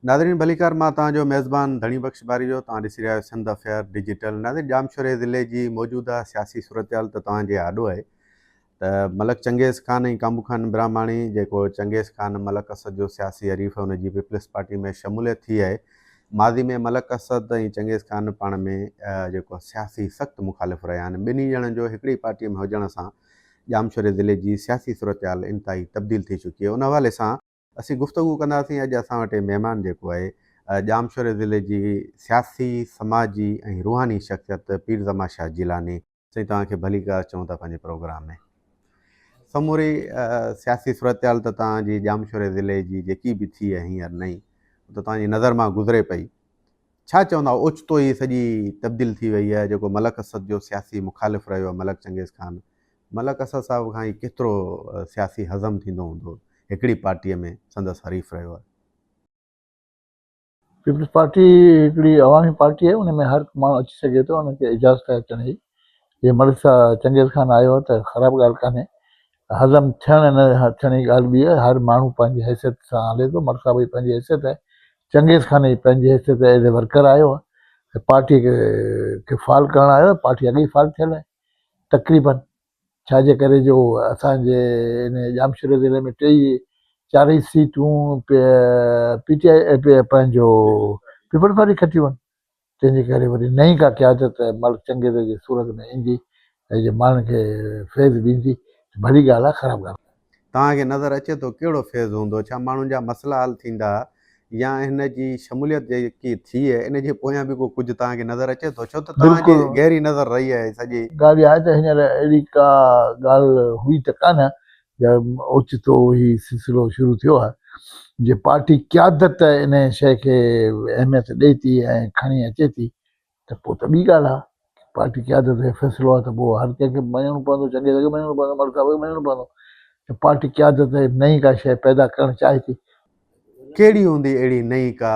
ناظرين ڀليڪار مان توهان جو ميزبان ڌڻي بخش باريجو توهان ڏسي رهيا آهيو سنڌ افيئر ڊجيٽل. ناظرين ڄامشوري ضلعي جي موجوده سياسي صورتحال ته توهان جي آڏو آهي ته ملڪ چنگيز خان ۽ ڪامبو خان براهماڻي جيڪو چنگيز خان ملڪ اسد جو سياسي حريف ان جي پيپلز پارٽي ۾ شموليت ٿي آهي. ماضي ۾ ملڪ اسد ۽ چنگيز خان پاڻ ۾ جيڪو سياسي سخت مخالف رهيا آهن. ٻنهي ڄڻن جو هڪڙي پارٽي ۾ هجڻ سان ڄامشوري ضلعي جي سياسي صورتحال انتهائي تبديل ٿي چڪي آهي ان حوالي سان اسين گفتگو ڪنداسين اڄ اسان وٽ مهمان جيڪو آهي ڄامشوري ضلعي جي سياسي سماجي ۽ روحاني شخصيت پير زمان شاهه جيلاني. سائين توهان کي ڀليڪار چئون ٿا پنهنجي پروگرام ۾. سموري سياسي صورتحال ته توهان جي ڄامشوري ضلعي جي جيڪي به ٿي آهي هينئر نئين ته توهان جي نظر مان گذري پئي ڇا چوندا اوچتو ئي سڄي تبديل ٿي وئي آهي جيڪو ملڪ اسد جو سياسي مخالف رهيو آهي ملڪ چنگيز خان ملڪ اسد صاحب کان هي ڪيترو سياسي هضم ٿيندو هوندو هڪڙي پارٽيء ۾ سندس حريف رهيو آهي. پيپلز پارٽي هڪڙي عوامي پارٽي آهي ان ۾ هر ماڻهو اچي سگهي ٿو ان کي اجازت آهي اچڻ جي جي ملڪ چنگيز خان آيو آهي ته خراب ڳالهه ڪانهي هضم ٿيڻ نه ٿيڻ جي ڳالهه ٻي آهي هر ماڻهو پنهنجي حيثيت سان هلي ٿو ملڪ صاحب جي پنهنجي حيثيت آهي چنگيز خان جي پنهنجي حيثيت ايز اي ورڪر آيو آهي ۽ پارٽي کي فعال ڪرڻ آيو آهي پارٽي اڳ ئي فعال ٿيل آهي تقريبن ڇا جي ڪري جو اسان جي ان ڄامشوري ضلعي ۾ ٽي چارئي سيٽون پي ٽي آء پنهنجو پيپلز پارٽي کٽيون آهن تنهن جي ڪري وري نئين ڪا قيادت ملڪ چنگيز جي صورت ۾ ايندي ۽ جي ماڻهن کي فيض ڏيندي ته ڀلي ڳالهه آهي خراب ڳالهه ڪانهي. توهان کي نظر اچي ٿو ڪهڙو فيض هوندو؟ ڇا ماڻهن جا مسئلا حل ٿيندا يا هن جي شموليت جيڪي ٿي ان جي پويان به ڪو ڪجهه توهان کي نظر اچي ٿو؟ ڇو ته توهان جي بلڪل. گهري نظر رهي آهي سڄي. ڳالهه اها آهي ته هينئر اهڙي ڪا ڳالهه هئي ته ڪانه جا اوچتو هي سلسلو شروع ٿيو آهي جي پارٽي قيادت ان شيء کي اهميت ڏئي ٿي ۽ کڻي اچي ٿي ته پوء ته ٻي ڳالهه آهي پارٽي قيادت جو فيصلو آهي ته پوء هر ڪنهن کي مڃڻو پوندو چڱي کي مڃڻو پوندو ملڪ صاحب کي مڃڻو پوندو ته پارٽي قيادت نئين ڪا شيء پيدا ڪرڻ چاهي ٿي. ڪهڙي هوندي اهڙي نئين ڪا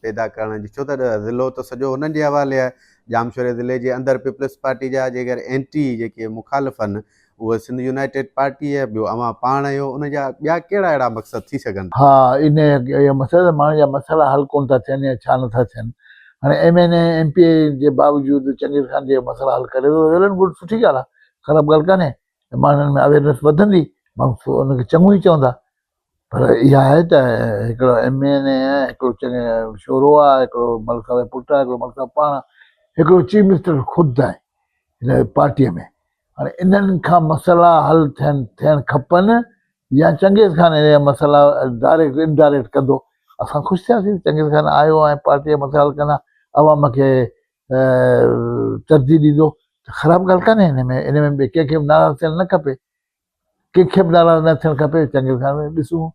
پيدا ڪرڻ جي ڇو ته ضلعو ته سڄو هنن جي حوالي آهي ڄامشوري ضلعي جي اندر پيپلز پارٽي جا جيڪر اينٽي جيڪي مخالف آهن اهي سنڌ يونائيٽيڊ پارٽي آهي ٻيو اوهان پاڻ آهيو ان جا ٻيا ڪهڙا اهڙا مقصد ٿي سگهن ٿا. ها انهي مسئلي ته ماڻهن جا مسئلا حل ڪونه ٿا ٿين يا ڇا نٿا ٿين هاڻي M N A M P A جي باوجود چنگيز خان جي مسئلا حل ڪري ٿو ويل اينڊ گڊ سٺي ڳالهه آهي خراب ڳالهه ڪانهي ماڻهن ۾ اويرنس وڌندي ماڻهو ان کي چڱو ئي چوندا پر اها آهي ته هڪڙو ايم اين اي آهي، هڪڙو شورو آهي، هڪڙو ملڪ صاحب جو پٽ آهي، هڪڙو ملڪ صاحب پاڻ آهي، هڪڙو چيف منسٽر خود آهي هن پارٽيء ۾. هاڻي انهن کان مسئلا حل ٿين ٿيڻ کپن يا چنگيز خان اهي مسئلا ڊائريڪٽ انڊائريڪٽ ڪندو. اسان خوش ٿياسين ته چنگيز خان آيو ۽ پارٽيء جا مسئلا حل ڪندا، عوام کي ترجيح ڏيندو ته خراب ڳالهه ڪانهي ان ۾ ان ۾ ڪنهن کي به ناراض ٿيڻ نه کپي. ڪنهن کي به ناراض نه ٿيڻ کپي چنگيز خان ڏسون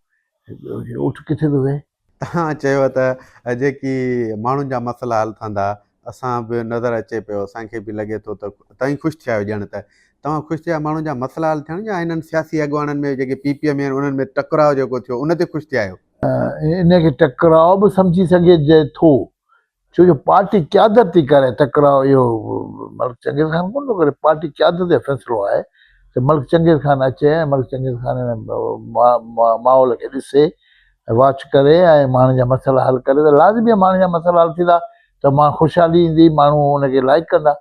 اٺ ڪٿي ٿو ويهي. توهان چيو ته جيڪي ماڻهن جا مسئلا حل ٿندا اسان به نظر اچي پيو اسان کي به لڳي ٿو ته توهين خوش ٿيا آهيو ڄڻ ته توهان خوش ٿيا ماڻهن جا مسئلا حل ٿيڻ يا هنن سياسي اڳواڻن ۾ جيڪي پي پي ۾ آهن انهن ۾ ٽڪراء جيڪو ٿيو ان تي خوش ٿيا آهيو. ان کي ٽڪراء به سمجهي سگهجي ٿو ڇو جو پارٽي قيادت ٿي ڪري ٽڪراء اهو ملڪ چنگيز خان ڪونه ٿو ڪري پارٽي قيادت جو فيصلو آهي ته ملڪ چنگيز خان اچي ۽ ملڪ چنگيز خان ان ماحول کي ڏسي ۽ واچ ڪري ۽ ماڻهن جا مسئلا حل ڪري ته لازمي آهي ماڻهن جا مسئلا حل ٿيندا ته ماڻهو خوشحالي ايندي ماڻهو ان کي لائڪ ڪندا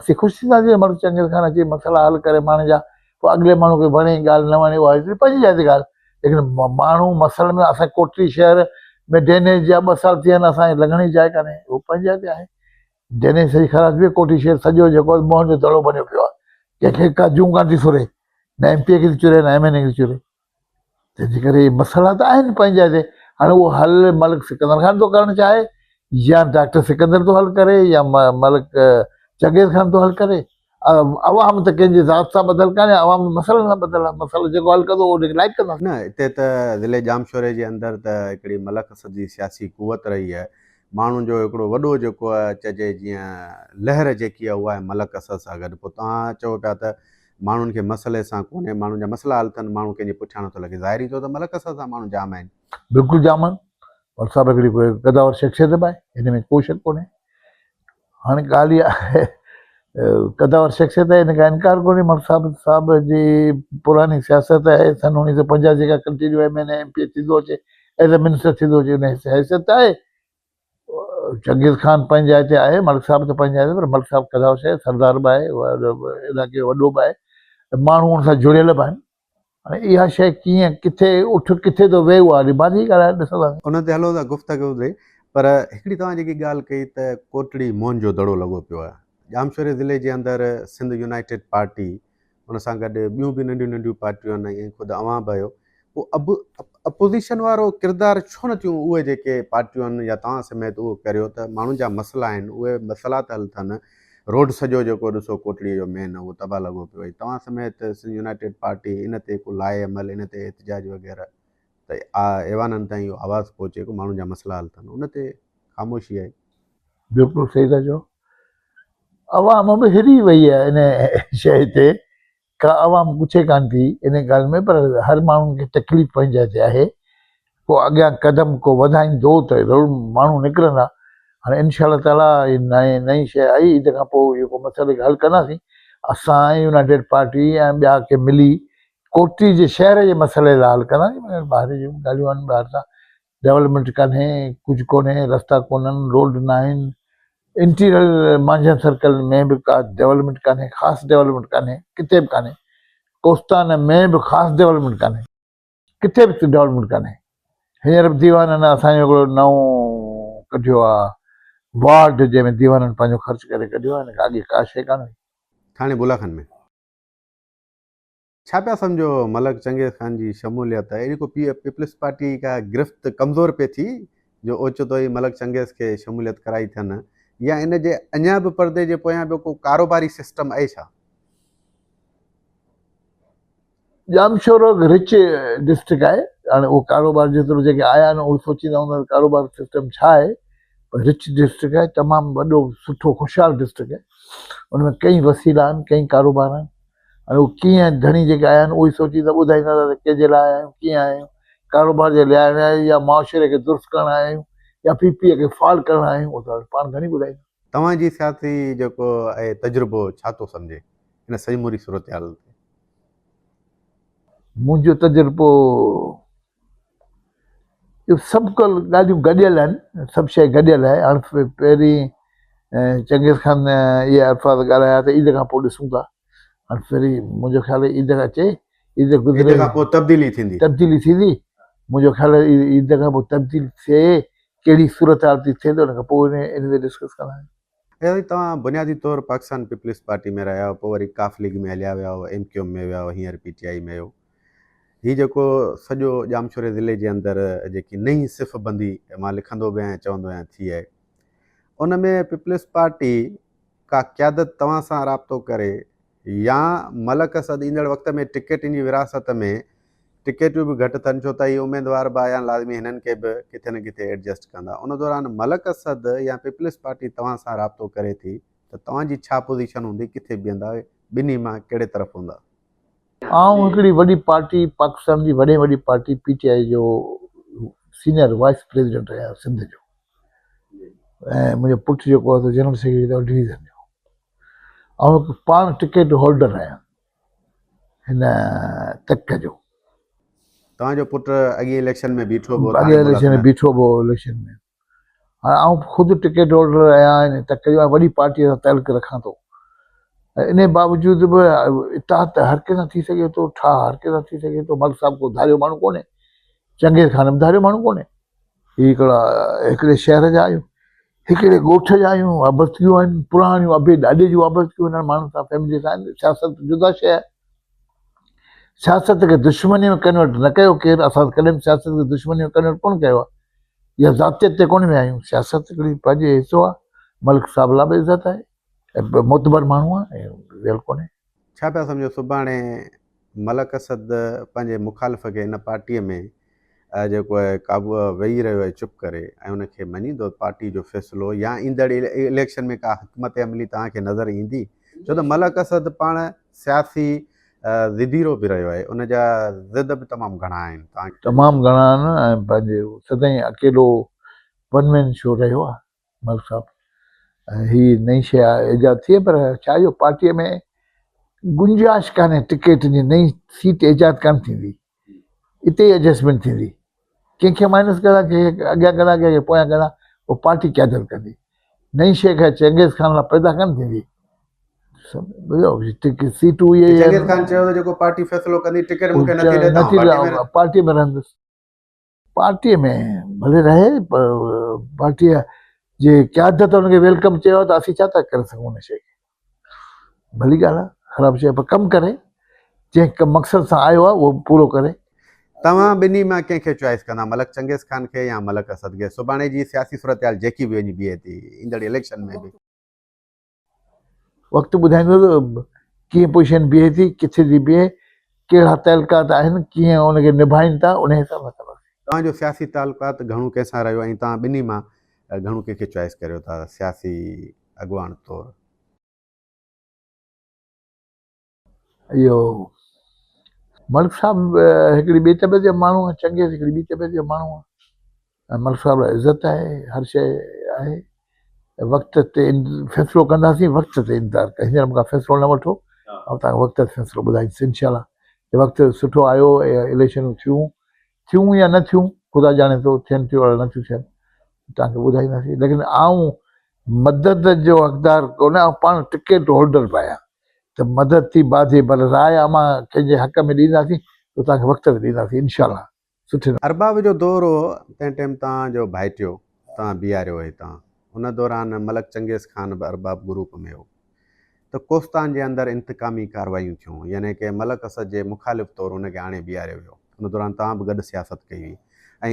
اسين خوش ٿينداسين ملڪ چنگيز خان اچي مسئلا حل ڪري ماڻهن جا پوء اڳلي ماڻهو کي وڻي ڳالهه نه وڻي اها هڪڙي پنهنجي جاء تي ڳالهه ليڪن ماڻهو مسئلن ۾ اسان ڪوٽڙي شهر ۾ ڊرينيج جا ٻه سال ٿي ويا آهن اسان کي لنگهڻ جي جاء ڪانهي اهو پنهنجي جاء تي آهي ڊرينيج سڄي خراب ٿي وئي ڪوٽڙي شهر سڄو جيڪو آهي موهن جو دڙو بنيو پيو آهي ڪنهن کي ڪا جون ڪانه ٿي سري نه ايم پي اي کي ٿي چري نه ايم اين اي کي ٿي چري تنهن جي ڪري مسئلا ته آهن پنهنجي جاء تي هاڻي اهو حل ملڪ سڪندر خان ٿو ڪرڻ چاهي يا ڊاڪٽر سڪندر ٿو حل ڪري يا ملڪ چنگيز خان ٿو حل ڪري عوام ته ڪنهن جي ذات سان ٻڌل ڪانهي، عوام مسئلن سان ٻڌل آهي، مسئلو جيڪو حل ڪندو اهو ان کي لائق ڪنداسين. نه اتي ته ضلعي ڄامشوري جي اندر ته هڪڙي ملڪ اسد جي سياسي قوت رهي آهي، ماڻهن جو هڪڙو وڏو جيڪو آهي چئجي جيئن لهر جيڪي آهي اها آهي ملڪ اسد سان گڏ، پوء توهان چئو پيا ته ماڻهن کي مسئلي سان ڪونهي، ماڻهن جا مسئلا حل ٿين، ماڻهو ڪنهن جي پٺيان نٿو لڳي، ظاهري طور ته ملڪ اسد سان ماڻهو جام آهن. بلڪل جام آهن، ملڪ صاحب هڪڙي قدآور شخصيت به آهي، ان ۾ ڪو شڪ ڪونهي. هاڻي ڳالهه اها آهي قدآور شخصيت آهي ان کان انڪار ڪونهي ملڪ صاحب صاحب جي پراڻي سياست آهي سن 1985 کان continue M N A M P A ٿيندو اچي ايز اي منسٽر ٿيندو اچي ان حيثيت ته آهي چنگيز خان پنهنجي جاء تي آهي، ملڪ صاحب ته پنهنجي جاء تي پر ملڪ صاحب قداور شيء سردار به آهي، علائقي جو وڏو به آهي ۽ ماڻهو ان سان جڙيل به آهن. هاڻي اها شيء ڪيئن ڪٿي اٺ ڪٿي ٿو ويهي اها ربا جي ڳالهه آهي ڏسنداسين. ان تي هلون ٿا گفتگو تي پر هڪڙي توهان جيڪي ڳالهه ڪئي ته ڪوٽڙي موهن جو دڙو لڳو پيو آهي ڄامشوري ضلعي جي اندر سنڌ يونائيٽيڊ پارٽي ان سان گڏ ٻيون به ننڍيون ننڍيون پارٽيون آهن ۽ خود اوهان به آهيو پوء اب اپوزيشن وارو ڪردار ڇو نه ٿيون اهي جيڪي پارٽيون آهن يا توهان سميت اهو ڪريو ته ماڻهن جا مسئلا آهن اهي مسئلا ته حل ٿين روڊ سڄو جيڪو ڏسو ڪوٽڙي جو مين اهو تباهه لڳو پيو آهي توهان سميت سنڌ يونائيٽيڊ پارٽي ان تي ڪو لاء عمل ان تي احتجاج وغيره ته ايوانن تائين اهو آواز پهچي ڪو ماڻهن جا مسئلا حل ٿين ان تي خاموشي آهي. بلڪل صحيح ٿا چئو عوام به هري وئي آهي ان شيء تي ڪا عوام پڇي ڪانه ٿي ان ڳالهه ۾ پر هر ماڻهو کي تڪليف پنهنجي جاء تي آهي ڪو اڳيان قدم ڪو وڌائيندو ته ضرور ماڻهو نڪرندا هاڻي انشاء الله تعالي هي نئين نئين شيء آئي عيد کان پوء اهو ڪو مسئلي کي حل ڪنداسين اسان ۽ يونائيٽيڊ پارٽي ۽ ٻيا ڪي ملي ڪوٽڙي جي شهر جي مسئلي لاء حل ڪنداسين مگر ٻاهر جون ڳالهيون آهن ٻاهر سان ڊولپمينٽ ڪانهي، ڪجهه ڪونهي، رستا ڪونهن، روڊ ناهن، انٽيريئر مانجهند سرڪل ۾ به ڪا ڊولپمينٽ ڪانهي، خاص ڊولپمينٽ ڪانهي، ڪٿي به ڪانهي، ڪوستان ۾ به خاص ڊولپمينٽ ڪانهي، ڪٿي به ڊولپمينٽ ڪانهي. هينئر به ديوانن اسان جو هڪڙو نئون ڪڍيو آ وارڊ جنهن ۾ ديوانن پنهنجو خرچ ڪري ڪڍيو آ، ان کان اڳي ڪا شيء ڪانه هئي. ٿاڻي بولا خان ۾. ڇا پيا سمجهو ملڪ چنگيز خان جي شموليت اهڙي ڪو پيپلز پارٽي ڪا گرفت ڪمزور پئي ٿي جو اوچتو ئي ملڪ چنگيز کي شموليت ڪرائي ٿين يا ان جي اڃا به پردي جي پويان ٻيو ڪو ڪاروباري سسٽم اهي ڇا؟ ڄامشورو هڪ رچ ڊسٽرڪٽ آهي هاڻي اهو ڪاروبار جيترو جيڪي آيا آهن اهي سوچيندا هوندا ته ڪاروبار سسٽم ڇا آهي پر رچ ڊسٽرڪٽ آهي تمام وڏو سٺو خوشحال ڊسٽرڪٽ آهي ان ۾ ڪئين وسيلا آهن ڪئين ڪاروبار آهن هاڻي هو ڪيئن ڌڻي جيڪي آيا آهن اهي سوچيندا ٻڌائيندا ته ڪنهن جي لاء آيا آهيون ڪيئن آيا آهيون ڪاروبار جي لاء آيا آهيون يا معاشري کي درست ڪرڻ آيا آهيون يا پي پي کي فعال ڪرڻ آيا آهيون اهو ته پاڻ ڌڻي ٻڌائيندا. توهان جي سياسي جيڪو اهي تجربو ڇا ٿو سمجهي ان سموري صورتحال تي؟ منهنجو تجربو اهو سڀ ڪل ڳالهيون گڏيل آهن سڀ شيء گڏيل آهي هاڻي پهرين چنگيز خان اهي الفاظ ڳالهايا ته عيد کان پوء ڏسون ٿا هاڻي پهرين منهنجو خيال آهي عيد اچي عيد گذري عيد کان پوء تبديلي ٿيندي تبديلي ٿيندي منهنجو خيال آهي عيد کان پوء تبديل ٿئي ڪهڙي صورتحال ٿي ٿئي ته ان کان پوء ان تي ڊسڪس ڪنداسين. اياز توهان بنيادي طور پاڪستان پيپلز پارٽي ۾ رهيا آهيو پوء وري قاف ليگ ۾ هليا ويا آهيو ايم ڪيو ايم ۾ ويا آهيو هينئر پي ٽي آء ۾ آهيو هي جيڪو سڄو ڄامشوري ضلعي جي اندر جيڪي نئين صف بندي مان لکندو به آهيان چوندو آهيان ٿي آهي ان ۾ پيپلز پارٽي ڪا قيادت توهان سان رابطو ڪري يا ملڪ اسد ايندڙ وقت ۾ ٽڪيٽن جي ورهاست ۾ ٽڪيٽون به گهٽ ٿن ڇو ته هي اميدوار به آيا لازمي هنن کي به ڪٿي نه ڪٿي ايڊجسٽ ڪندا ان دوران ملڪ اسد يا پيپلز پارٽي توهان سان رابطو ڪري ٿي ته توهان جي ڇا پوزيشن هوندي ڪٿي بيهندا ٻنهي مان ڪهڙي طرف هوندا. آئون هڪڙي وڏي پارٽي پاڪستان جي وڏي وڏي پارٽي پي ٽي آء جو سينئر وائيس پريزيڊنٽ آهيان سنڌ جو ۽ منهنجو پٽ جيڪو آهي سو جنرل سيڪريٽري اٿو ڊويزن جو آئون هڪ پاڻ ٽڪيٽ هولڊر آهيان هن تڪ جو. توهان جو پٽ اڳئين اليڪشن ۾ بيٺو به هو اڳئين اليڪشن ۾ بيٺو به هو اليڪشن ۾ هاڻي آئون خود ٽڪيٽ هولڊر آهيان هن تڪ جو ۽ وڏي پارٽي سان تعلق رکان ٿو ۽ ان باوجود به اتحاد ته هر ڪنهن سان ٿي سگهي ٿو ٺاهه هر ڪنهن سان ٿي سگهي ٿو ملڪ صاحب ڪو ڌاريو ماڻهو ڪونهي چنگيز خان به ڌاريو ماڻهو ڪونهي هي هڪڙا هڪڙي شهر جا آهيون هڪڙي ڳوٺ جا آهيون وابستگيون آهن پراڻيون ابي ڏاڏي جون وابستگيون هنن ماڻهن سان فيملي سان آهن سياست جدا شيء آهي سياست کي دشمني ۾ ڪنورٽ نه ڪيو ڪير اسان ڪڏهن به سياست کي دشمني ۾ ڪنورٽ ڪونه ڪيو آهي يا ذاتيت تي ڪونه ويا آهيون سياست هڪڙي پنهنجي حصو آهي ملڪ صاحب لاء به عزت آهي ۽ معتبر ماڻهو آهي ويل ڪونهي. ڇا پيا سمجهو سڀاڻي ملڪ اسد پنهنجي مخالف کي ان پارٽيء ۾ جيڪو آهي قابو ويهي رهيو آهي چپ ڪري ۽ ان کي مڃيندو پارٽي جو فيصلو يا ايندڙ اليڪشن ۾ ڪا حڪمت عملي توهان کي نظر ايندي ڇو ته ملڪ اسد پاڻ سياسي ضديرو به رهيو آهي ان جا ضد به تمام گهڻا آهن توهان تمام گهڻا آهن ۽ پنهنجي سدائين اڪيلو ون مين شو رهيو آهي ملڪ صاحب ۽ هي نئين شيء ايجاد ٿي پر ڇا جو پارٽيء ۾ گنجائش ڪانهي ٽڪيٽ جي نئين سيٽ ايجاد ڪانه ٿيندي اتي ئي ايڊجسٽمينٽ ٿيندي ڪنهن کي مائنس ڪندا ڪنهن کي اڳيان ڪندا ڪنهن کي پويان ڪندا اهو پارٽي قيادت ڪندي. نئين شيء کي چنگيز خان لاء پيدا ڪانه ٿيندي. ٻڌو سيٽون اهي ئي چنگيز خان چيو ته جيڪو پارٽي فيصلو ڪندي ٽڪيٽ مون کي نٿي ڏي ته آئون پارٽي ۾ رهندس. پارٽي ۾ ڀلي رهي پر پارٽي جي قيادت ان کي welcome چيو آهي ته اسين ڇا ٿا ڪري سگهون ان شيء کي. ڀلي ڳالهه آهي، خراب شيء پر ڪم ڪري، جنهن مقصد سان آيو آهي اهو پورو ڪري. توهان ٻنهي مان ڪنهن کي چوائس ڪندا ملڪ چنگيز خان کي يا ملڪ اسد کي؟ سڀاڻي جي سياسي صورتحال جيڪي به وڃي بيهي ٿي ايندڙ اليڪشن ۾ به. وقت ٻڌائيندو ته ڪيئن پوزيشن بيهي ٿي، ڪٿي ٿي بيهي، ڪهڙا تعلقات آهن، ڪيئن ان کي نڀائين ٿا، انهي حساب سان خبر ٿي. توهان جو سياسي تعلقات گهڻو ڪنهن سان رهيو ۽ توهان ٻنهي مان گهڻو ڪنهن کي چوائس ڪريو ٿا سياسي اڳواڻ طور؟ اهو ملڪ صاحب هڪڙي ٻي طبيعت جو ماڻهو آهي، چنگيز هڪڙي ٻي طبيعت جو ماڻهو آهي ۽ ملڪ صاحب لاء عزت آهي، هر شيء آهي. وقت تي فيصلو ڪنداسين، وقت تي انتظار ڪيو، هينئر مون کان فيصلو نه وٺو، آئون توهان کي وقت تي فيصلو ٻڌائيندس انشاء الله. جي وقت سٺو آيو ۽ اليڪشنون ٿيون، ٿيون يا نه ٿيون خدا ڄاڻي ٿو، ٿين ٿيون يا نه ٿيون ٿين، توهان کي ٻڌائينداسين. ليڪن آئون مدد جو حقدار ڪونه، آئون پاڻ ٽڪيٽ هولڊر به آهيان ته مدد ٿي بعد جي پر راء امان ڪنهن جي حق ۾ ڏينداسين ته توهان کي وقت تي ڏينداسين انشاء الله سٺي نموني. ارباب جو دور هو تنهن ٽيم توهان جو ڀائٽيو توهان بيهاريو هي تان ان دوران ملڪ چنگيز خان به ارباب گروپ ۾ هو ته ڪوستان جي اندر انتقامي ڪاروايون ٿيون يعني ڪه ملڪ اسد جي مخالف طور ان کي آڻي بيهاريو ويو ان دوران توهان به گڏ سياست ڪئي هئي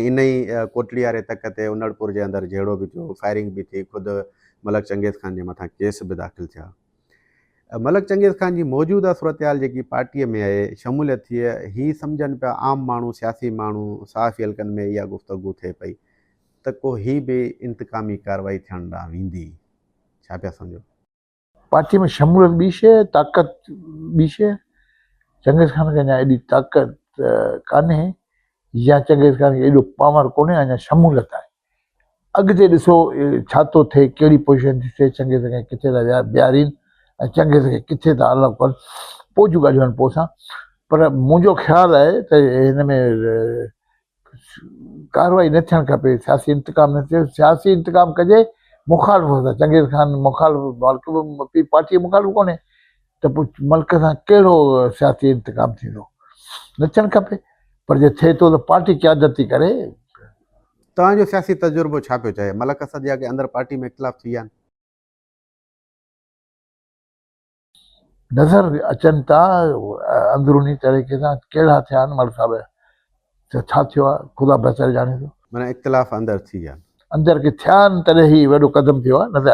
۽ ان ئي ڪوٽڙي واري تڪ تي انڙپور جي اندر جهيڙو به ٿيو فائرنگ به ٿي خود ملڪ چنگيز خان جي مٿان ڪيس به داخل ٿيا ملڪ چنگيز خان جي موجوده صورتحال جيڪي پارٽيء ۾ آهي، شموليت ٿئي، هي سمجهن پيا عام ماڻهو، سياسي ماڻهو، صحافي حلقن ۾ اها گفتگو ٿئي پئي ته ڪو هي به انتقامي ڪارروائي ٿيڻ ڏانهن ويندي. ڇا پيا سمجهو؟ پارٽيء ۾ شموليت ٻي شيء، طاقت ٻي شيء. چنگيز خان کي اڃا ايڏي طاقت ڪانهي يا چنگيز خان کي ايڏو پاور ڪونهي، اڃا شموليت آهي. اڳتي ڏسو ڇا ٿو ٿئي، ڪهڙي پوزيشن ٿي ٿئي، چنگيز کي ڪٿي ٿا بيهارين ۽ چنگيز کي ڪٿي ٿا الڳ ڪن، پوء جون ڳالهيون آهن پوء سان. پر منهنجو خيال آهي ته هن ۾ ڪارروائي نه ٿيڻ کپي، سياسي انتقام نه ٿئي، سياسي انتقام ڪجي مخالف سان، چنگيز خان مخالف ملڪ به پارٽي مخالف ڪونهي ته پوء ملڪ سان ڪهڙو سياسي انتقام ٿيندو، نه ٿيڻ کپي، پر جي ٿئي ٿو ته پارٽي قيادت ٿي ڪري. توهان جو سياسي تجربو ڇا پيو چئي؟ ملڪ اسد جا ڪي اندر پارٽي ۾ اختلاف ٿي ويا آهن؟ نظر اچن ٿا اندروني طريقي سان ڪهڙا ٿيا آهن ملڪ صاحب ته ڇا ٿيو آهي خدا بهتر ڄاڻي ٿو. معنيٰ اختلاف اندر ٿي ويا آهن. اندر ڪي ٿيا آهن تڏهن هي وڏو قدم ٿيو آهي نه ته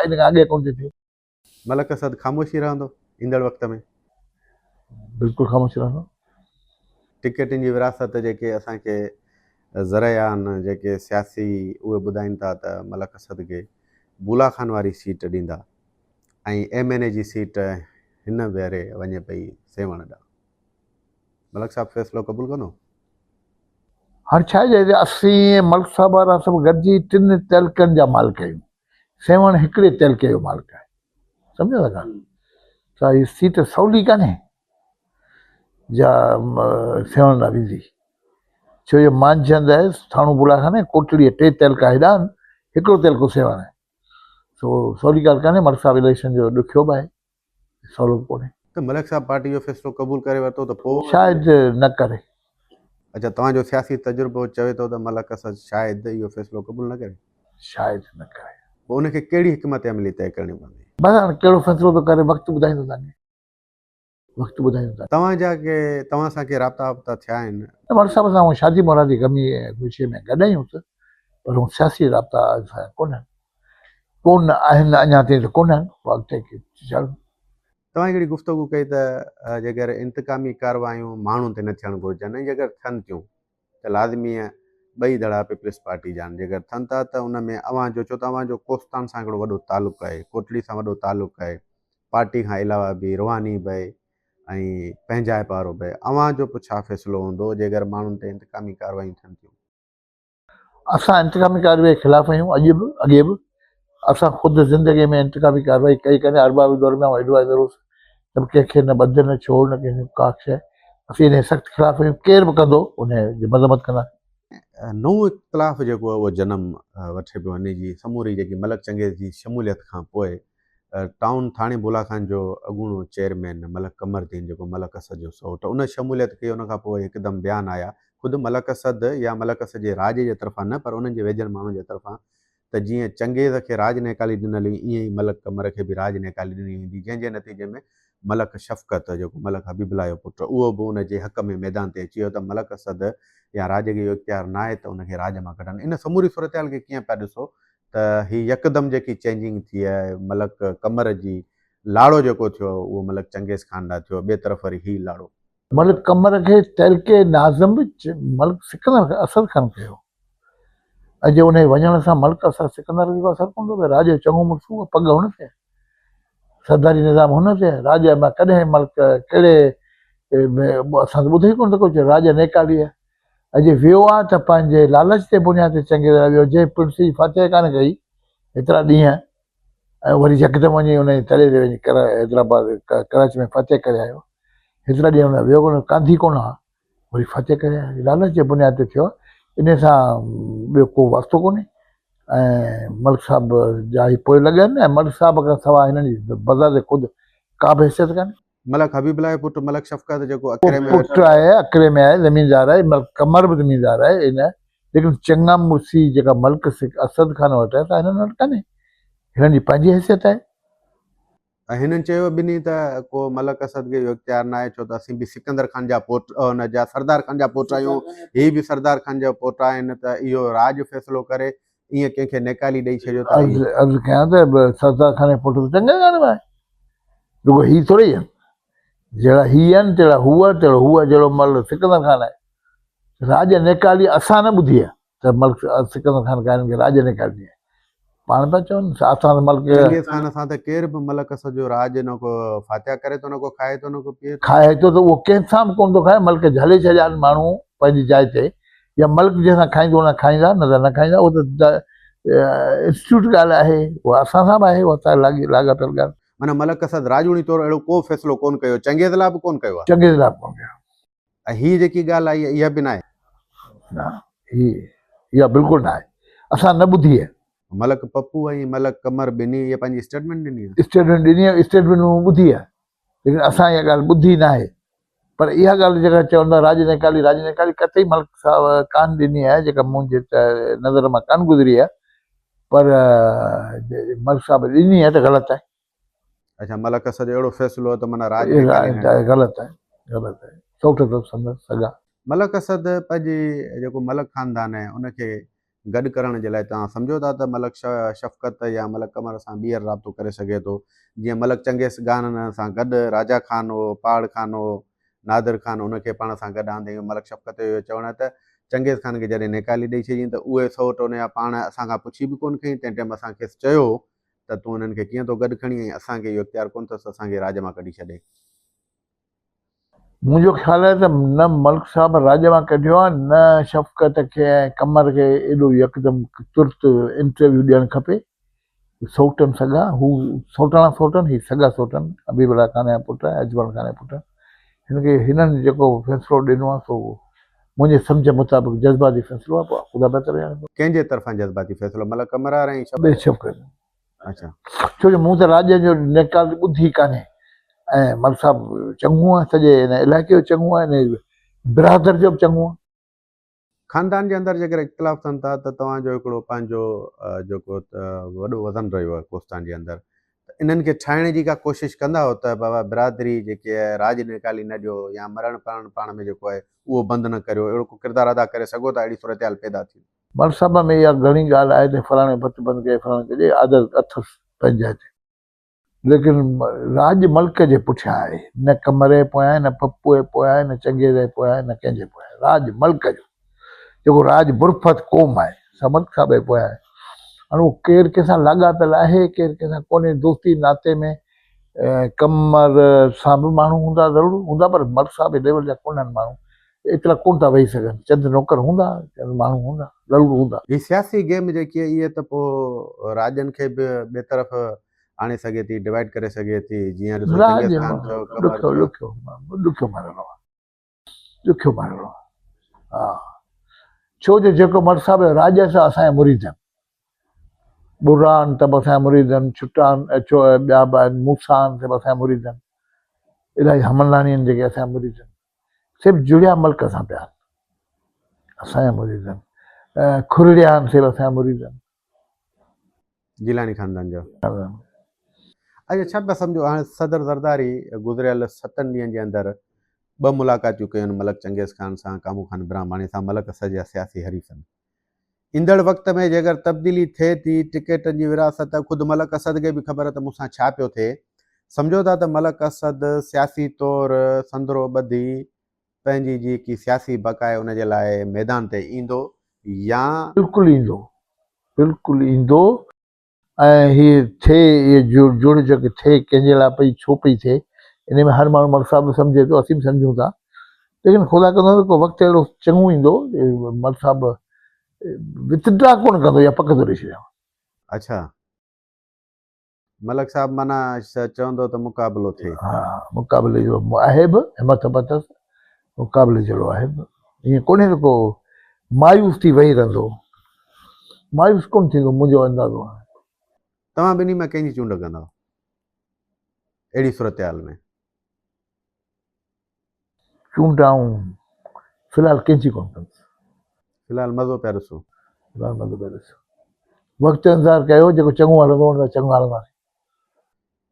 ان کان اڳي ڪونه ٿي ٿيو. ملڪ اسد خاموش ئي رهندو ايندڙ وقت ۾؟ بلڪل خاموش رهندو. ٽڪيٽن جي ورهاست جيڪي اسان کي ذريعا آهن جيڪي سياسي اهي ٻڌائين ٿا ته ملڪ اسد کي بولا خان واري سيٽ ڏيندا ۽ ايم اين اي جي سيٽ هن ڀيري وڃي پئي سيوهڻ ڏانهن. ملڪ صاحب فيصلو قبول ڪندو؟ هاڻ ڇا آهي جو اسين ملڪ صاحب وارا سڀ گڏجي ٽن تعلقن جا مالڪ آهيون. سيوهڻ هڪڙي تعلقي جو مالڪ آهي. سمجهو ٿا ڳالهه؟ ته هي سيٽ سولي ڪانهي جا سيوهڻ ڏانهن ويندي. ڇو جو مانجهند آهي، ٿاڻو بولا خان ۽ ڪوٽڙي ٽي تعلقا هيڏا آهن، هڪڙو تعلقو سيوهڻ آهي. سو سولي ڳالهه ڪانهي، ملڪ صاحب اليڪشن جو ڏکيو به آهي. سولو به ڪونهي. ته ملڪ صاحب پارٽي جو فيصلو قبول ڪري ورتو ته پوء. شايد نه ڪري. اڇا توهان جو سياسي تجربو چوي ٿو ته ملڪ اسد شايد اهو فيصلو قبول نه ڪري. شايد نه ڪري. پوء ان کي ڪهڙي حڪمت عملي طئي ڪرڻي پوندي؟ بس هاڻ ڪهڙو فيصلو ٿو ڪري وقت ٻڌائيندو توهان کي. وقت ٻڌائيندو توهان کي. توهان جا ڪي توهان سان ڪي رابطا وابطا ٿيا آهن؟ نه ملڪ صاحب سان آئون شادي مرادي غمي ۽ خوشي ۾ گڏ آهيون ته پر هو سياسي رابطا اسان جا ڪونهن. ڪونه آهن اڃا تائين ته ڪونه آهن پوء اڳتي ڪي چل. توهان هڪڙي گفتگو ڪئي ته جيڪر انتقامي ڪارروايون ماڻهن تي نه ٿيڻ گهرجن ۽ جيڪر ٿين ٿيون ته لازمي ٻئي ڌڙا پيپلز پارٽي جا آهن جيڪر ٿين ٿا ته ان ۾ اوهان جو ڇو ته اوهان جو ڪوستان سان هڪڙو وڏو تعلق آهي ڪوٽڙي سان وڏو تعلق آهي پارٽي کان علاوه به روحاني به آهي ۽ پنهنجائپ وارو به آهي اوهان جو پوء ڇا فيصلو هوندو جيڪر ماڻهن تي انتقامي ڪارروايون ٿين ٿيون. اسان انتقامي ڪارروائي خلاف آهيون اڄ به اڳي به اسان خود زندگي ۾ انتقامي ڪارروائي ڪئي ڪانهي ارباب جي دور ۾ آئون ايڊوائزر هوس ته به ڪنهن کي نه ٻڌ نه ڇوڙ نه ڪنهن کي ڪا شيء اسين ان جي سخت خلاف آهيون ڪير به ڪندو ان جي مذمت ڪنداسين. نئون اختلاف جيڪو آهي اهو جنم وٺي پيو انهي جي سموري جيڪي ملڪ چنگيز جي شموليت کان پوء ٽائون ٿاڻي بولا خان جو اڳوڻو چيئرمين ملڪ قمر الدين جيڪو ملڪ اسد جو سئوٽ ان شموليت ڪئي ان کان پوء هڪدم بيان آيا خود ملڪ اسد يا ملڪ اسد جي راڄ جي طرفان نه پر انهن جي ويجهن ماڻهن جي طرفان ته جيئن چنگيز کي راڄ نيڪالي ڏنل هئي ايئن ئي ملڪ قمر کي به راڄ نيڪالي ڏني ويندي جنهن جي نتيجي ۾ ملڪ شفقت جيڪو ملڪ حبيب الله جو پٽ اهو به ان جي حق ۾ ميدان تي اچي ويو ته ملڪ اسد يا راڄ کي اهو اختيار ناهي ته ان کي راڄ مان ڪڍن ان سموري صورتحال کي ڪيئن پيا ڏسو ته هي يڪدم جيڪي چينجنگ ٿي آهي ملڪ قمر جي لاڙو جيڪو ٿيو اهو ملڪ چنگيز خان ڏانهن ٿيو ٻئي طرف وري هي لاڙو. ملڪ قمر کي تعلقي ناظم به ملڪ سڪندر اسد خان ڪيو. اڄ انهيء وڃڻ سان ملڪ اسان سڪندر تي ڪو اثر ڪونه ٿو پئي. راڄ جو چڱو مڙس هو، پڳ هن تي، سرداري نظام هن تي. راڄ مان ڪڏهن ملڪ ڪهڙي ۾ اسان ته ٻڌو ئي ڪونه ته ڪو راڄ نيڪالي آهي. اڄ ويو آهي ته پنهنجي لالچ تي بنياد تي چنگيز لاء ويو، جنهن پڻس جي فاتحه ڪانه ڪئي هيترا ڏينهن ۽ وري يڪدم وڃي ان جي تڙي تي وڃي حيدرآباد ڪراچي ۾ فاتحه ڪري آيو. هيترا ڏينهن هن ويو ڪونه، ڪانڌي ڪونه ها. وري فتح ڪري آيا. لالچ جي بنياد تي ٿيو آهي، انهيء سان ٻيو ڪو واسطو ڪونهي ۽ ملڪ صاحب جا هي پوء لڳ آهن ۽ ملڪ صاحب کان سواء هنن جي بذات خود ڪا به حيثيت ڪانهي. ملڪ حبيب الله جو پٽ ملڪ شفقت جيڪو اڪري ۾ پٽ آهي، اڪري ۾ آهي، زميندار آهي، ملڪ قمر به زميندار آهي، ان ليڪن چڱا مڙسي جيڪا ملڪ اسد خان وٽ آهي سا هنن وٽ ڪانهي، هنن جي پنهنجي حيثيت آهي. ۽ هنن چيو ٻنهي ته ڪو ملڪ اسد کي اهو اختيار ناهي ڇو ته اسين به سڪندر خان جا پوٽ ان جا سردار خان جا پوٽا آهيون هي به سردار خان جا پوٽا آهن ته اهو راڄ فيصلو ڪري ائين ڪنهن کي نيڪالي ڏئي ڇڏيو ته عرض عرض ڪيان ته سردار خان جا پوٽا ته چڱا ڪانه آهن رڳو هي ٿوري آهن جهڙا هي آهن تهڙا هو آهي تهڙو هو آهي جهڙو مل سڪندر خان آهي راڄ نيڪالي اسان نه ٻڌي آهي ته ملڪ سڪندر خان کان هنن کي راڄ نيڪالي آهي. پاڻ پيا چون اسان ته ملڪ. چنگيز خان سان ته ڪير به ملڪ اسد جو راڄ نه ڪو فاتحه ڪري ٿو نه ڪو کائي ٿو نه ڪو پيئي ٿو. کائي ٿو ته اهو ڪنهن سان به ڪونه ٿو کائي ملڪ جهلي ڇڏيا آهن ماڻهو پنهنجي جاء تي يا ملڪ جنهن سان کائيندو ان سان کائيندا نه ته نه کائيندا اهو ته انسٽيٽيوٽ ڳالهه آهي اها اسان سان به آهي اها سا لاڳاپيل ڳالهه. معنيٰ ملڪ اسد راڄوڻي طور اهڙو ڪو فيصلو ڪونه ڪيو چنگيز لاء به ڪونه ڪيو آهي. چنگيز لاء به ڪونه ڪيو. ۽ هيء جيڪي ڳالهه آئي اها به ناهي. نه هي اها بلڪل ناهي. اسان نه ٻڌي آهي. ملڪ پپو ۽ ملڪ قمر ٻنهي اها پنهنجي اسٽيٽمينٽ ڏني آهي. اسٽيٽمينٽ ڏني آهي، اسٽيٽمينٽ مون ٻڌي آهي، ليڪن اسان اها ڳالهه ٻڌي ناهي. پر اها ڳالهه جيڪا چون ٿا راڄ نيڪالي، راڄ نيڪالي قطعي ملڪ صاحب ڪانه ڏني آهي، جيڪا منهنجي نظر مان ڪانه گذري آهي، پر ملڪ صاحب ڏني آهي ته غلط آهي. اڇا ملڪ اسد جو اهڙو فيصلو ته معنيٰ راڄ نيڪالي نه آهي. غلط آهي غلط آهي سوٽ اٿس سندس سڳا. ملڪ اسد پنهنجي جيڪو ملڪ خاندان آهي ان کي گڏ ڪرڻ جي لاء توهان سمجهو ٿا ته ملڪ شفقت يا ملڪ قمر سان ٻيهر رابطو ڪري سگهي ٿو جيئن ملڪ چنگيز خان سان گڏ راجا خان هو پاڙ خان هو نادر خان ان کي پاڻ سان گڏ آندائين ملڪ شفقت جو اهو چوڻ آهي ته چنگيز خان کي جڏهن نيڪالي ڏئي ڇڏيائين ته اهي سئوٽ ان جا پاڻ اسان کان پڇي به ڪونه کنئي تنهن ٽيم اسان کيس چيو ته تون انهن کي ڪيئن ٿو گڏ کڻين ۽ اسان کي اهو اختيار ڪونه اٿس ته اسان کي راڄ مان ڪڍي ڇڏي. منهنجو خيال آهي ته نه ملڪ صاحب راڄ مان ڪڍيو آهي نه شفقت کي ۽ قمر کي ايڏو يڪدم ترت انٽرويو ڏيڻ کپي. سوٽن سڳا، هو سوٽاڻا سوٽن، هي سڳا سوٽن، حبيب الله خان جا پٽ ۽ اجمل خان جا پٽ. هن کي هنن جيڪو فيصلو ڏنو آهي سو منهنجي سمجهه مطابق جذباتي فيصلو آهي پوء خدا بهتر ڄاڻي ٿو. ڪنهن جي طرفان جذباتي فيصلو ملڪ قمرار ۽ شفقت؟ ٻئي شفقت. اڇا. ڇو جو مون ته راڄ جو نيڪال ٻڌي ڪانهي ۽ ملڪ صاحب چڱو آهي سڄي هن علائقي جو چڱو آهي ۽ برادر جو به چڱو آهي. خاندان جي اندر جيڪر اختلاف ٿين ٿا ته توهان جو هڪڙو پنهنجو جيڪو وڏو وزن رهيو آهي ڪوستان جي اندر ته انهن کي ٺاهڻ جي ڪا ڪوشش ڪندا هو ته بابا برادري جيڪي آهي راڄ نيڪالي نه ڏيو يا مرڻ پرڻ پاڻ ۾ جيڪو آهي اهو بند نه ڪريو اهڙو ڪو ڪردار ادا ڪري سگهو ٿا اهڙي صورتحال پيدا ٿي. مذهب ۾ اها گهڻي ڳالهه آهي ته فلاڻي ڀت بند ڪئي فلاڻي ڪجي عادت اٿس پنهنجي جاء تي ليڪن راڄ ملڪ جي پٺيان آهي نه قمر جي پويان آهي نه پپو جي پويان آهي نه چنگيز جي پويان آهي نه ڪنهن جي پويان آهي راڄ ملڪ جو جيڪو راڄ برفت قوم آهي سا ملڪ صاحب جي پويان آهي هاڻي اهو ڪير ڪنهن سان لاڳاپيل آهي ڪير ڪنهن سان ڪونهي دوستي ناتي ۾ قمر سان به ماڻهو هوندا ضرور هوندا پر ملڪ صاحب جي ليول جا ڪونهن ماڻهو ايترا ڪونه ٿا ويهي سگهن چند نوڪر هوندا چند ماڻهو هوندا ضرور هوندا. هي سياسي گيم جيڪي آهي اها ته پوء راڄن کي به ٻئي طرف آڻي سگهي ٿي ڊوائيڊ ڪري سگهي ٿي جيئن ڏسو راڄ چنگيز خان ٿيو قمر ڏکيو ٿيو. ڏکيو ڏکيو مرحلو آهي ڏکيو مرحلو آهي ها. ڇو جو جيڪو مر صاحب جو راڄ آهي سو اسان جا مريد آهن. ٻرا آهن ته به اسان جا مريد آهن، ڇٽا آهن، ٻيا به آهن، موسيٰ آهن سي به اسان جا مريد آهن، الاهي حملاڻي آهن جيڪي اسان جا مريد آهن، سي به جڙيا ملڪ سان پيا آهن، اسان جا مريد آهن، کرڙيا آهن سي به اسان جا مريد آهن. جيلاني خاندان جا. اچا ڇا پيا سمجهو هاڻي صدر زرداري گذريل ستن ڏينهن جي اندر ٻه ملاقاتيون ڪيون ملڪ چنگيز خان سان، ڪامو خان براهماڻي سان، ملڪ اسد جا سياسي حريفن. ايندڙ وقت ۾ جيڪر تبديلي ٿئي ٿي، ٽڪيٽن جي ورهاست، خود ملڪ اسد کي به خبر ته مون سان ڇا پيو ٿئي. سمجهو ٿا ته ملڪ اسد سياسي طور سندرو ٻڌي پنهنجي جيڪي سياسي بقا آهي ان جي لاء ميدان تي ايندو يا. بلڪل ايندو، بلڪل ايندو. ۽ هي ٿئي اهي جوڙجڪ ٿئي ڪنهن جي لاء پئي ڇو پئي ٿئي انهي ۾ هر ماڻهو ملڪ صاحب به سمجهي ٿو اسين به سمجهون ٿا ليڪن خدا ڪندو ته ڪو وقت اهڙو چڱو ايندو جو ملڪ صاحب وٿڊرا ڪونه ڪندو اها پڪ ٿو ڏئي ڇڏيان. اڇا ملڪ صاحب معنيٰ چوندو ته مقابلو ٿئي. ها مقابلي جو آهي به همٿ به اٿس مقابلي جهڙو آهي به ائين ڪونهي ته ڪو مايوس ٿي ويهي رهندو مايوس ڪونه ٿيندو منهنجو اندازو آهي. توهان ٻنهي مان ڪنهن جي چونڊ ڪندؤ اهڙي صورتحال ۾؟ چونڊ آئون في الحال ڪنهن جي ڪونه ڪندس. في الحال مزو پيا ڏسو. في الحال مزو پيا ڏسو. وقت جو انتظار ڪيو جيڪو چڱو هلندو ان سان چڱو هلنداسين.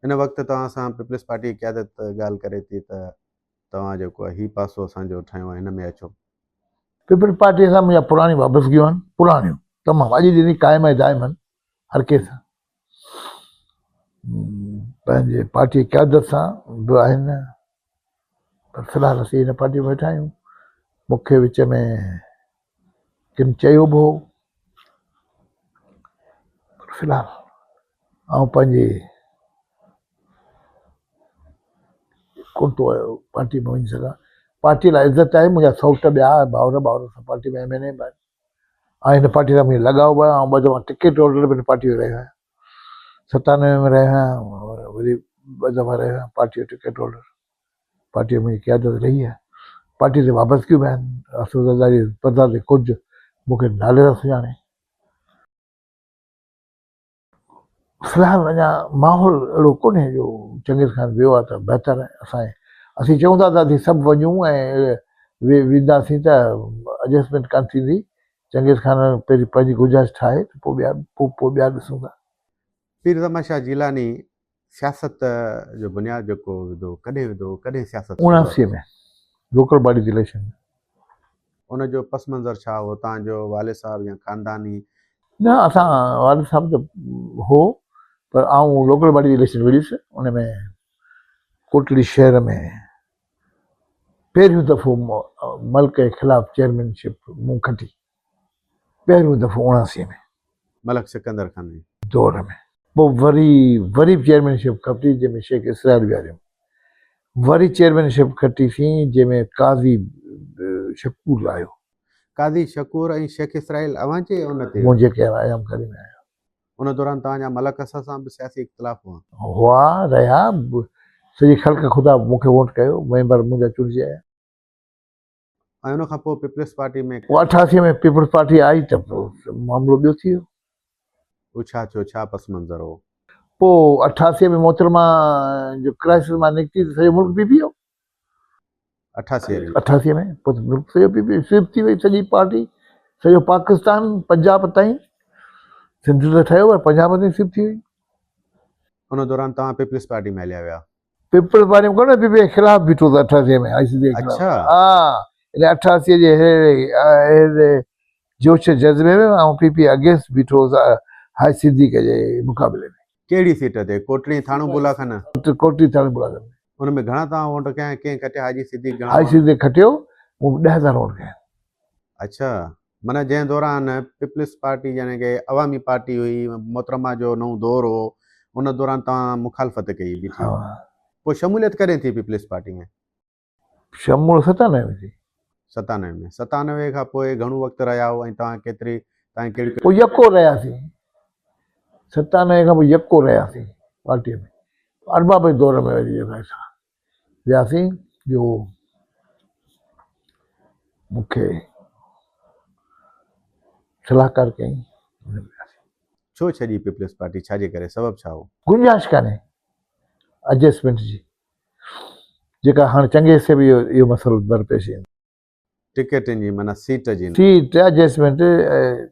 هن وقت توهان سان پيپلز پارٽي جي قيادت ڳالهه ڪري ٿي ته توهان جيڪو آهي هي پاسو اسان جو ٺاهيو آهي هن ۾ اچو. پيپلز پارٽيء سان منهنجا پراڻيون وابستگيون آهن، پراڻيون تمام اڄ ڏينهن قائم ۽ دائم آهن، هر ڪنهن سان پنهنجي پارٽيء قيادت سان به آهن پر في الحال اسين هن پارٽيء ۾ ويٺا آهيون. مون کي وچ ۾ ڪن چيو به هو پر في الحال آئون پنهنجي ڪونه ٿو پارٽي ۾ وڃي سگهان. پارٽي لاء عزت آهي، منهنجا سئوٽ ٻيا ڀائر ٻائر سڀ پارٽي ۾ ايم اين اي به آهن ۽ هن پارٽي سان منهنجو لڳاء به آهي. آئون ٻه دفعا ٽڪيٽ هولڊر به هن پارٽي جو رهيو آهيان، 97 ۾ رهيو آهيان، وري ٻه دفعا رهيو آهيان پارٽي جو ٽڪيٽ هولڊر. پارٽي ۾ منهنجي قيادت رهي آهي، پارٽي تي وابستگيون به آهن. آصف زرداري بذات خود مون کي نالي سان سڃاڻي. في الحال اڃا ماحول اهڙو ڪونهي جو چنگيز خان ويو آهي ته بهتر آهي. اسين چئون ٿا ته اسين سڀ وڃون ۽ وينداسين ته ايڊجسٽمينٽ ڪانه ٿيندي. چنگيز خان پهرين پنهنجي گنجائش ٺاهي ته پوء ٻيا پوء ٻيا ڏسون ٿا. پير زمان شاهه جيلاني سياست جو بنياد جيڪو وڌو ڪڏهن وڌو ڪڏهن سياست شروع 79 ۾ لوڪل باڊيز اليڪشن ۾. ان جو پس منظر ڇا هو تان جو والد صاحب يا خانداني؟ نه اسان والد صاحب ته هو پر آئون لوڪل باڊيز اليڪشن وڙهيس ان ۾ ڪوٽڙي شهر ۾ پهريون دفعو ملڪ جي خلاف چيئرمين شپ مون کٽي. پهريون دفعو 79 ۾. ملڪ سڪندر خان جي. دور ۾. پوء وري وري به چيئرمين شپ کٽي جنهن ۾ شيخ اسرائيل ويهاريم. وري چيئرمين شپ کٽي سين جنهن ۾ قاضي شڪور آيو. قاضي شڪور ۽ شيخ اسرائيل اوهان جي ان تي. منهنجي ڪنهن ايام ڪري ۾ آيا. ان دوران توهان جا ملڪ اسد سان به سياسي اختلاف هئا. هئا رهيا سڄي خلق خدا مون کي ووٽ ڪيو ميمبر منهنجا چونڊجي آيا. ۽ ان کان پوء پيپلز پارٽي ۾. پوء 88 ۾ پيپلز پارٽي آئي ته پوء معاملو ٻيو ٿي ويو. اهو ڇا ٿيو، ڇا پس منظر هو؟ پوء 88 ۾ محترمه جو ڪرائسس مان نڪتي ته سڄو ملڪ پي پي ويو. 88 ۾. 88 ۾ پوء ته ملڪ سڄو پي پي سوئپ ٿي وئي سڄي پارٽي، سڄو پاڪستان پنجاب تائين، سنڌ ته ٺهيو پر پنجاب تائين سوئپ ٿي وئي. ان دوران توهان پيپلز پارٽي ۾ هليا ويا. پيپلز پارٽي ۾ ڪونه پي پي خلاف بيٺو ته 88 ۾ آء سي سي خلاف. اڇا. ها ان 88 جي اهڙي جوش جذبي ۾ آئون پي پي اگينسٽ بيٺو هوس هاء صديق جي مقابلي ۾. ڪهڙي سيٽ تي؟ ڪوٽڙي ٿاڻو بولا خان؟ ڪوٽڙي ٿاڻو بولا خان ۾. ان ۾ گهڻا توهان ووٽ ڪيا ۽ ڪنهن کٽيا؟ حاجي صديق گهڻا حاجي صديق کٽيو، مون 10,000 ووٽ ڪيا. اڇا معنيٰ جنهن دوران پيپلز پارٽي يعني ڪي عوامي پارٽي هئي، محترمه جو نئون دور هو، ان دوران توهان مخالفت ڪئي بيٺي. پوء شموليت ڪڏهن ٿي پيپلز پارٽي ۾؟ شمول 97 ۾ ٿي. 97 ۾. 97 کان پوء گهڻو وقت رهيا هو ۽ توهان ڪيتري توهان ڪهڙي پوء يڪو رهياسين. 97 کان پوء يڪو رهياسين پارٽيء ۾. ارباب جي دور ۾ وري جيڪو آهي سا وياسين جو مون کي صلاحڪار ڪيائين ان ۾ وياسين. ڇو ڇڏي پيپلز پارٽي ڇا جي ڪري سبب ڇا هو؟ گنجائش ڪانهي ايڊجسٽمينٽ جي جيڪا هاڻ چنگيز کي به اهو مسئلو درپيش ايندو. ٽڪيٽن جي معنيٰ سيٽ جي نه. سيٽ ايڊجسٽمينٽ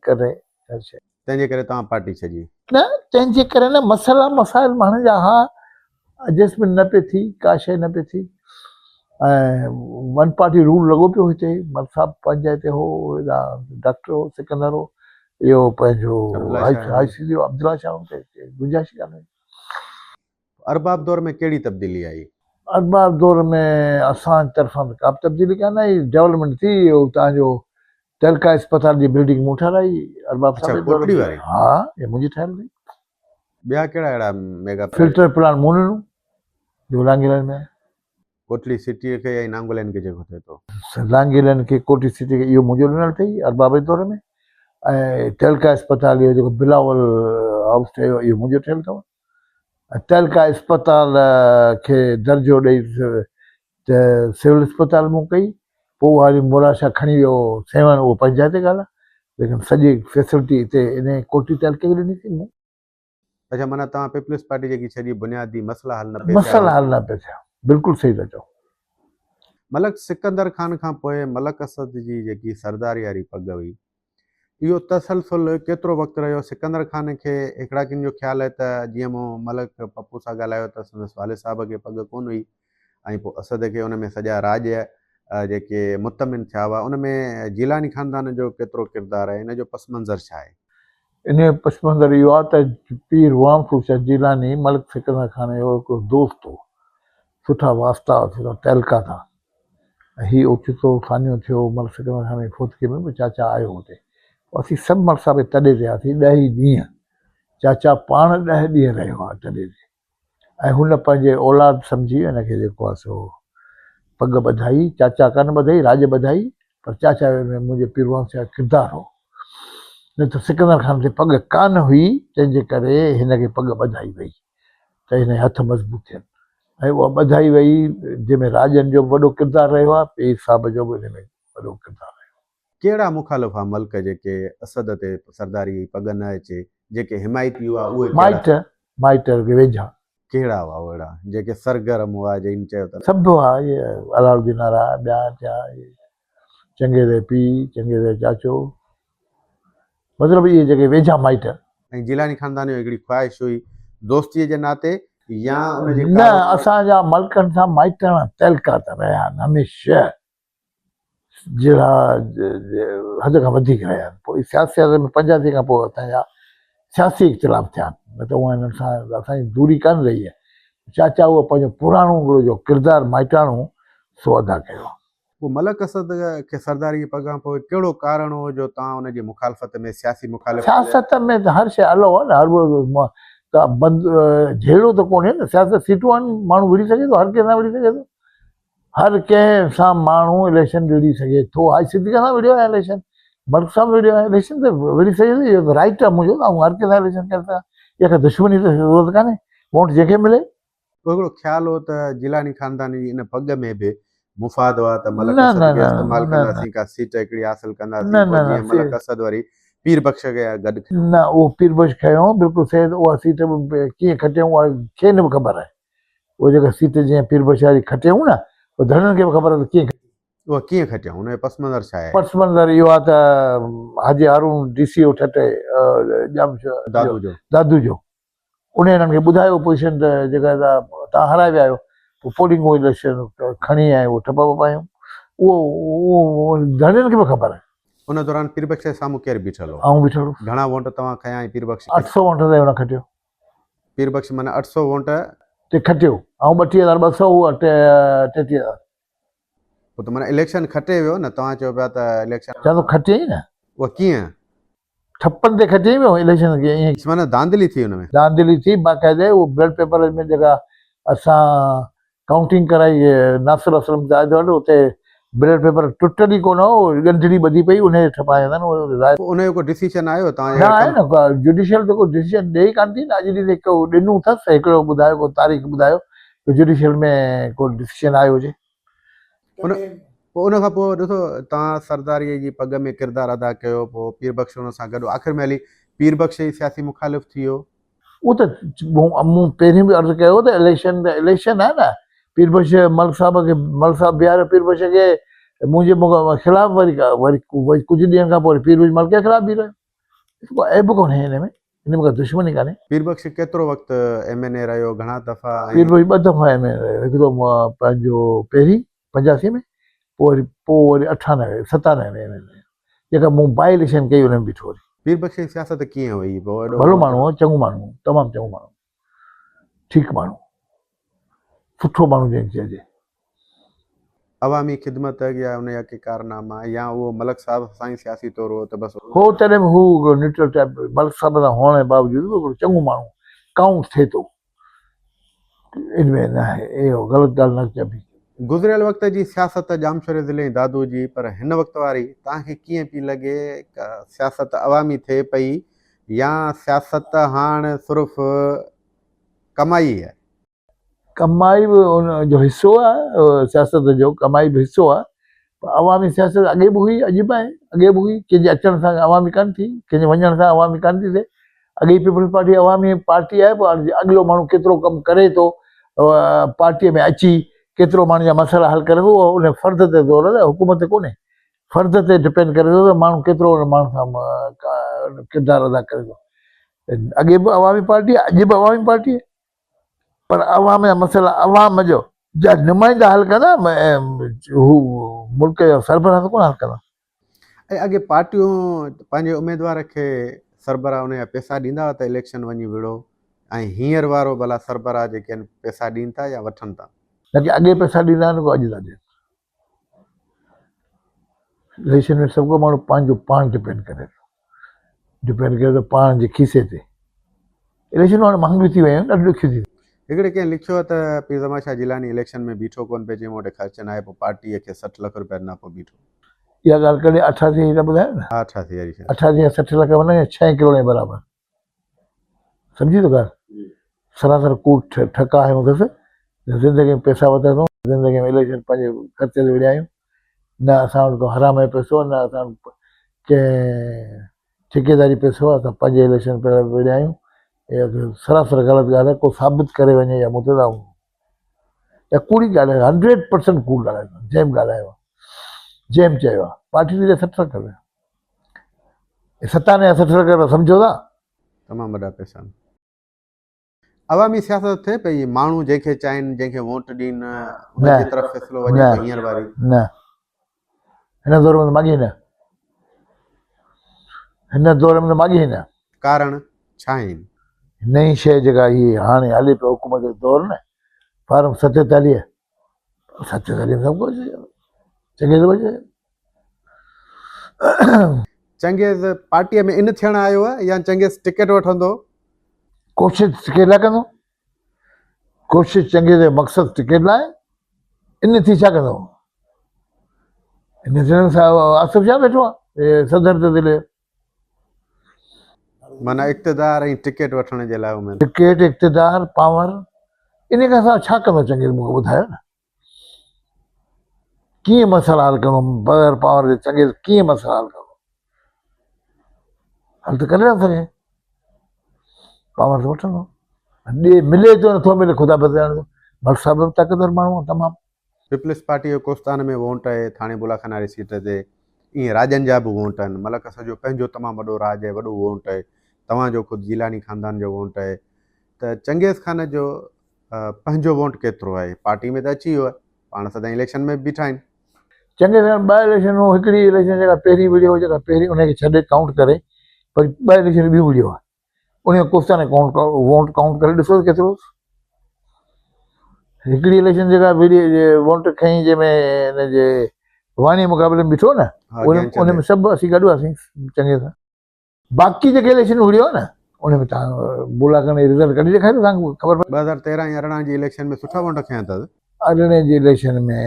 ڪري هر شيء. تنهن جي ڪري توهان پارٽي ڇڏي. نه تنهن جي ڪري نه مسئلا مسائل ماڻهن جا ها ايڊجسٽمينٽ نه پئي ٿي ڪا شيء نه پئي ٿي ۽ ون پارٽي رول لڳو پيو هتي مل صاحب پنهنجي هتي هو هيڏانهن ڊاڪٽر هو سڪندر هو اهو پنهنجو هائي سي هو عبدالله شاهه هو گنجائش ڪانه هئي. ارباب دور ۾ ڪهڙي تبديلي آئي؟ ارباب دور ۾ اسان طرفان ته ڪابه تبديلي ڪانه آئي، ڊولپمينٽ ٿي، اهو تان جو تعلقه اسپتال جي بلڊنگ مون ٺهرائي ارباب صاحب جي دور ڪوٽڙي واري؟ ها، اها منهنجي ٺهيل هئي. ٻيا ڪهڙا اهڙا ميگا فلٽر پلانٽ مون ڏنو جو لانگي لائين ۾ آهي. ڪوٽڙي سٽيء کي ۽ نانگو لائين کي جيڪو ٿئي ٿو. لانگي لائين کي ڪوٽڙي سٽي کي اهو منهنجو ڏنل اٿئي ارباب جي دور ۾ ۽ تعلقه اسپتال اهو جيڪو بلاول هائوس ٺهيو اهو منهنجو ٺهيل اٿو. تعلقه اسپتال کي درجو ڏئي ته سول اسپتال مون ڪئي پوء اها وري مراشا کڻي ويو سيوهڻ اهو پنهنجائتي ڳالهه آهي ليڪن سڄي فيسلٽي هتي انهي ڪوٽي تعلقي کي ڏني سي مون. اڇا معنيٰ توهان پيپلز پارٽي جيڪي ڇڏي بنيادي مسئلا حل نه پئي ٿيا. مسئلا حل نه پئي ٿيا بلڪل صحيح ٿا چئو. ملڪ سڪندر خان کان پوء ملڪ اسد جي جيڪي سرداري واري پڳ هئي اهو تسلسل ڪيترو وقت رهيو؟ سڪندر خان کي هڪڙا ڪن جو خيال آهي ته جيئن مون ملڪ پپو سان ڳالهايو ته سندس والد صاحب کي پڳ ڪونه هئي ۽ پوء اسد کي ان ۾ سڄا راڄ جيڪي مطمئن ٿيا هئا ان ۾ جيلاني خاندان جو ڪيترو ڪردار آهي ان جو پس منظر ڇا آهي؟ ان جو پس منظر اهو آهي ته پير غلام رسول شاهه جيلاني ملڪ سڪندر خان جو هڪڙو دوست هو، سٺا واسطا هئا، سٺا تعلقات هئا. ۽ هي اوچتو سانحو ٿيو ملڪ سڪندر خان جي فوتگي ۾ به چاچا آيو هتي پوء اسين سڀ ملڪ صاحب جي تڏي تي آياسين ڏهه ئي ڏينهن چاچا پاڻ ڏهه ڏينهن رهيو آهي تڏي تي ۽ هن پنهنجي اولاد سمجهي هن کي جيڪو آهي سو پڳ ٻڌائي چاچا ڪانه ٻڌائي راڄ ٻڌائي پر چاچا ۾ منهنجي پير غلام شاهه ڪردار هو نه ته سڪندر خان تي پڳ ڪانه هئي تنهن جي ڪري هن کي پڳ ٻڌائي وئي ته هن جا هٿ مضبوط ٿين ۽ اها ٻڌائي وئي جنهن ۾ راڄن جو به وڏو ڪردار رهيو آهي، پير صاحب جو به ان ۾ وڏو ڪردار رهيو. ڪهڙا مخالف ها ملڪ جيڪي اسد تي سرداري جي پڳ نه اچي، جيڪي حمايتي هئا اهي ڪهڙا؟ مائٽ، مائٽ رڳي ويجها. ڪهڙا هئا اهڙا جيڪي سرگرم هئا جن چيو ته. سڀ هئا، اهي علاؤالدين وارا، ٻيا ٽيا، اهي چنگيز جو پيء، چنگيز جو چاچو، مطلب اهي جيڪي ويجها مائٽ. ۽ جيلاني خاندان جو هڪڙي خواهش هئي دوستيء جي ناتي يا ان جي نه اسان جا ملڪن سان مائٽاڻا تعلقات رهيا آهن هميشه جهڙا حد کان وڌيڪ رهيا آهن پوء سياسي ۾ 85 کان پوء اسان جا سياسي اختلاف ٿيا آهن نه ته هونء هنن سان اسان جي دوري ڪانه رهي آهي چاچا اهو پنهنجو پراڻو هڪڙو جو ڪردار مائٽاڻو سو ادا ڪيو آهي. پوء ملڪ اسد کي سرداري جي پڳ کان پوء ڪهڙو ڪارڻ هو جو توهان ان جي مخالفت ۾ سياسي مخالفت سياست ۾ ته هر شيء الو آهي نه هر ڪا بند جهيڙو ته ڪونهي نه سياست سيٽون آهن ماڻهو وڙهي سگهي ٿو هر ڪنهن سان وڙهي سگهي ٿو هر ڪنهن سان ماڻهو اليڪشن وڙهي سگهي ٿو آء صديق سان وڙهيو آهيان اليڪشن ملڪ سان وڙهيو آهيان اليڪشن ته وڙهي سگهي ٿو اهو ته رائٽ آهي منهنجو ته آئون هر ڪنهن سان اليڪشن ڪري سگهان اها ڪا دشمني ته ضرورت ڪانهي ووٽ جنهن کي ملي پوء هڪڙو خيال هو ته جيلاني خاندان جي ان پڳ ۾ به مفاد هئا ته ملڪ اسد کي استعمال ڪنداسين ڪا سيٽ هڪڙي حاصل ڪنداسين پوء جيئن ملڪ اسد وري پير بخش کي گڏ کنيو. نه اهو پير بخش کنيو بلڪل صحيح ته اها سيٽ به ڪيئن کٽيائون اها کين به خبر آهي اها جيڪا سيٽ جيئن پير بخش واري کٽيائون نه اها ڌڻين کي به خبر آهي ته ڪيئن کٽي. اها ڪيئن کٽيائون ان جو پس منظر ڇا آهي؟ پس منظر اهو آهي ته حاجي هارون ڊي سي او ٺٽي ڄام دادو جو دادو جو انهن هنن کي ٻڌايو پوزيشن ته جيڪا توهان هارائي ويا آهيو پوء پولنگ اهو اليڪشن کڻي ۽ اهو ٺپا وپايون اهو اهو ڌڻين کي به خبر آهي. ان دوران پير بخش جي سامهون ڪير بيٺل هو؟ آئون بيٺل هوس. گهڻا ووٽ توهان کنيا ۽ پير بخش اٺ سؤ ووٽ تي هن کٽيو. پير بخش معنيٰ 800 ووٽ. تي کٽيو. آئون 32,200 هو 33,000. پوء ته معنيٰ اليڪشن کٽي ويو نه توهان چئو پيا ته اليڪشن. چوان ٿو کٽيائين نه. اها ڪيئن؟ ٺپن تي کٽي ويو اليڪشن کي ائين. معنيٰ ڌانڌلي ٿي ان ۾. ڌانڌلي ٿي باقاعده اهو بلڊ پيپر ۾ جيڪا اسان ڪائونٽنگ ڪرائي ناصر اسلم زاهد وٽ اتي بلڊ پيپر ٽٽل ئي ڪونه هو ڳنڍڙي ٻڌي پئي انهي تي ٺپا هنيا اٿن اهو ظاهر. پوء ان جو ڪو ڊسيشن آيو توهان جي نه آيو نه جوڊيشل ته ڪو ڊسيشن ڏئي ڪانه ٿي نه اڄ ڏينهن تائين ڪو ڏنو اٿس هڪڙو ٻڌايو ڪو تاريخ ٻڌايو ته جوڊيشل ۾ ڪو ڊسيشن آيو هجي. ان پوء ان کان پوء ڏسو توهان سرداريء جي پڳ ۾ ڪردار ادا ڪيو، پوء پير بخش ان سان گڏ آخر ۾ هلي پير بخش ئي سياسي مخالف ٿي ويو. اهو ته مون پهرين به عرض ڪيو هو ته اليڪشن ته اليڪشن آهي نه، پير بخش ملڪ صاحب کي ملڪ صاحب بيهاريو پير بخش کي منهنجي خلاف وري وري ڪجهه ڏينهن کان پوء وري پير بخش ملڪ جي خلاف بيهي رهيو. ڪو عيب ڪونهي هن ۾، هن ۾ ڪا دشمني ڪانهي. پير بخش ڪيترو وقت ايم اين اي رهيو، گهڻا دفعا ۽. پير بخش ٻه دفعا ايم اين اي رهيو، هڪ دفعو پنهنجو پهرين 85 ۾ پوء وري پوء وري 98 97 ۾ ايم اين اي جيڪا مون بائي اليڪشن ڪئي ان ۾ بيٺو وري. پير بخش جي سياست ڪيئن هئي؟ پوء ايڏو ڀلو ماڻهو هو، چڱو ماڻهو هو، تمام چڱو ماڻهو، ٺيڪ ماڻهو، سٺو ماڻهو جنهن کي چئجي. عوامي خدمت يا ان جا ڪي ڪارناما يا اهو ملڪ صاحب سان ئي سياسي طور هو ته بس. هو تڏهن به هو هڪڙو نيوٽرل ٽائيپ ملڪ صاحب سان هئڻ جي باوجود به هڪڙو چڱو ماڻهو ڪائونٽ ٿئي ٿو ان ۾ ناهي اهو غلط ڳالهه نه چئبي. گذريل وقت جي سياست ڄامشوري ضلعي ۽ دادو جي پر هن وقت واري توهان کي ڪيئن پئي لڳي سياست عوامي ٿئي پئي يا سياست هاڻ صرف ڪمائي آهي. ڪمائي به ان جو حصو آهي، سياست جو ڪمائي به حصو آهي، پر عوامي سياست اڳي به هئي اڄ به آهي، اڳي به هئي، ڪنهن جي اچڻ سان عوامي ڪانه ٿي، ڪنهن جي وڃڻ سان عوامي ڪانه ٿي ٿئي، اڳي ئي پيپلز پارٽي عوامي پارٽي آهي، پوء هاڻي اڳلو ماڻهو ڪيترو ڪم ڪري ٿو، پارٽيء ۾ اچي ڪيترو ماڻهن جا مسئلا حل ڪري ٿو اهو ان فرد تي زور آهي، حڪومت تي ڪونهي، فرد تي ڊپينڊ ڪري ٿو ته ماڻهو ڪيترو ان ماڻهو سان ڪردار ادا ڪري ٿو. اڳي به عوامي پارٽي آهي، اڄ به عوامي پارٽي آهي. پر عوام جا مسئلا عوام جو جا نمائندا حل ڪندا هو ملڪ جا سربراهه ته ڪونه حل ڪندا. ۽ اڳي پارٽيون پنهنجي اميدوار کي سربراهه ان جا پيسا ڏيندا هئا ته اليڪشن وڃي وڙهو ۽ هينئر وارو ڀلا سربراهه جيڪي آهن پيسا ڏين ٿا يا وٺن ٿا؟ نه ڪي اڳي پيسا ڏيندا هئا نه ڪو اڄ ٿا ڏين. اليڪشن ۾ سڀ ڪو ماڻهو پنهنجو پاڻ ڊپينڊ ڪري ٿو ڊپينڊ ڪري ٿو پاڻ جي کيسي تي. اليڪشن هاڻي مهانگيون ٿي ويون آهن ڏاڍيون ڏکيون ٿي. هڪڙي ڪنهن لکيو آهي ته پير زمان شاهه جيلاني اليڪشن ۾ بيٺو ڪونه پئي چي مون وٽ خرچ ناهي پوء پارٽيء کي 60 لک روپيا ڏنا پوء بيٺو. اها ڳالهه ڪڏهن 88 جي ٿا ٻڌايو نه. ها 88 واري شايد. 88 يا 60 لک معنيٰ ڇهين ڪروڙ جي برابر. سمجهي ٿو ڳالهه. سراسر ڪوڙ ٺڪا هنيو اٿس. زندگي ۾ پئسا ورتا اٿئون، زندگي ۾ اليڪشن پنهنجي خرچي تي وڙهيا آهيون. نه اسان وٽ ڪو حرام جو پئسو آهي، نه اسان وٽ ڪنهن ٺيڪيداري پئسو آهي، اسان پنهنجي اليڪشن پيا وڙهيا آهيون. اها سراسر غلط ڳالهه آهي، ڪو ثابت ڪري وڃي يا مون تي ته آئون اها ڪوڙي ڳالهه آهي، 100% ڪوڙ ڳالهايو اٿن، جنهن به ڳالهايو آهي، جنهن به چيو آهي، پارٽي ٿي 60 لک رپيا، 97 يا 60 لک رپيا سمجهو ٿا. تمام وڏا پئسا آهن. عوامي سياست ٿئي پئي، ماڻهو جنهن کي چاهين، جنهن کي ووٽ ڏين، ان جي طرف فيصلو وڃي ٿو هينئر واري. نه هن دور ۾ ته ماڳهين نه، هن دور ۾ ته ماڳهين نه. ڪارڻ ڇا آهن؟ نئين شيء جيڪا هي هاڻي هلي پيو حڪومت جو دور نه، فارم 47، 47 ۾ سڀ ڪجهه چڱي ٿو بچي. چنگيز پارٽيء ۾ ان ٿيڻ آيو آهي يا چنگيز ٽڪيٽ وٺندو؟ ڪوشش ٽڪيٽ لاء ڪندو، ڪوشش چنگيز جو مقصد ٽڪيٽ لاء، ان ٿي ڇا ڪندو؟ ان ٿيڻ سان آصف شاهه ويٺو آهي صدر تي ضلعي جو. معنيٰ اقتدار ۽ ٽڪيٽ وٺڻ جي لاء اميد. ٽڪيٽ، اقتدار، پاور، ان کان سواء ڇا ڪندو چنگيز مون کي ٻڌايو نه. ڪيئن مسئلا حل ڪندو بغير پاور جي چنگيز ڪيئن مسئلا حل ڪندو؟ حل ته ڪري نه سگهي. پاور ته وٺندو. ڏي ملي ٿو نٿو ملي خدا بس ڄاڻي ٿو. ڀٽ صاحب به طاقتور ماڻهو آهي تمام. پيپلز پارٽي جو ڪوستان ۾ وونٽ آهي، ٿاڻي بولا خان واري سيٽ تي ائين راڄن جا به وونٽ آهن، ملڪ اسد جو پنهنجو تمام وڏو راڄ آهي، وڏو وونٽ آهي، توهان جو خود جيلاني خاندان جو وونٽ آهي ته چنگيز خان جو پنهنجو وونٽ ڪيترو آهي؟ پارٽي ۾ ته اچي ويو آهي، پاڻ سدائين اليڪشن ۾ به بيٺا آهن. چنگيز خان ٻه اليڪشنون هڪڙي اليڪشن جيڪا پهرين وڙهيو جيڪا پهرين ان کي ڇڏي ڪائونٽ ڪري پر ٻه اليڪشن ٻيون وڙهيو آهي ان جو ڪوستاني ڪائونٽ وونٽ ڪائونٽ ڪري ڏسو ته ڪيترو هڪڙي اليڪشن جيڪا وڙهي وونٽ کنئي جنهن ۾ هن جي واڻي مقابلي ۾ بيٺو نه ان ۾ سڀ اسين گڏ هئاسين چنگيز سان باقي جيڪي اليڪشن وڙهيو آهي نه ان ۾ تان بولا ڪرڻ جي رزلٽ ڪڍي ڏيکاريو تان خبر پئي. 2013 ۽ 18 جي اليڪشن ۾ سٺا وونٽ کنيا اٿس. 18 جي اليڪشن ۾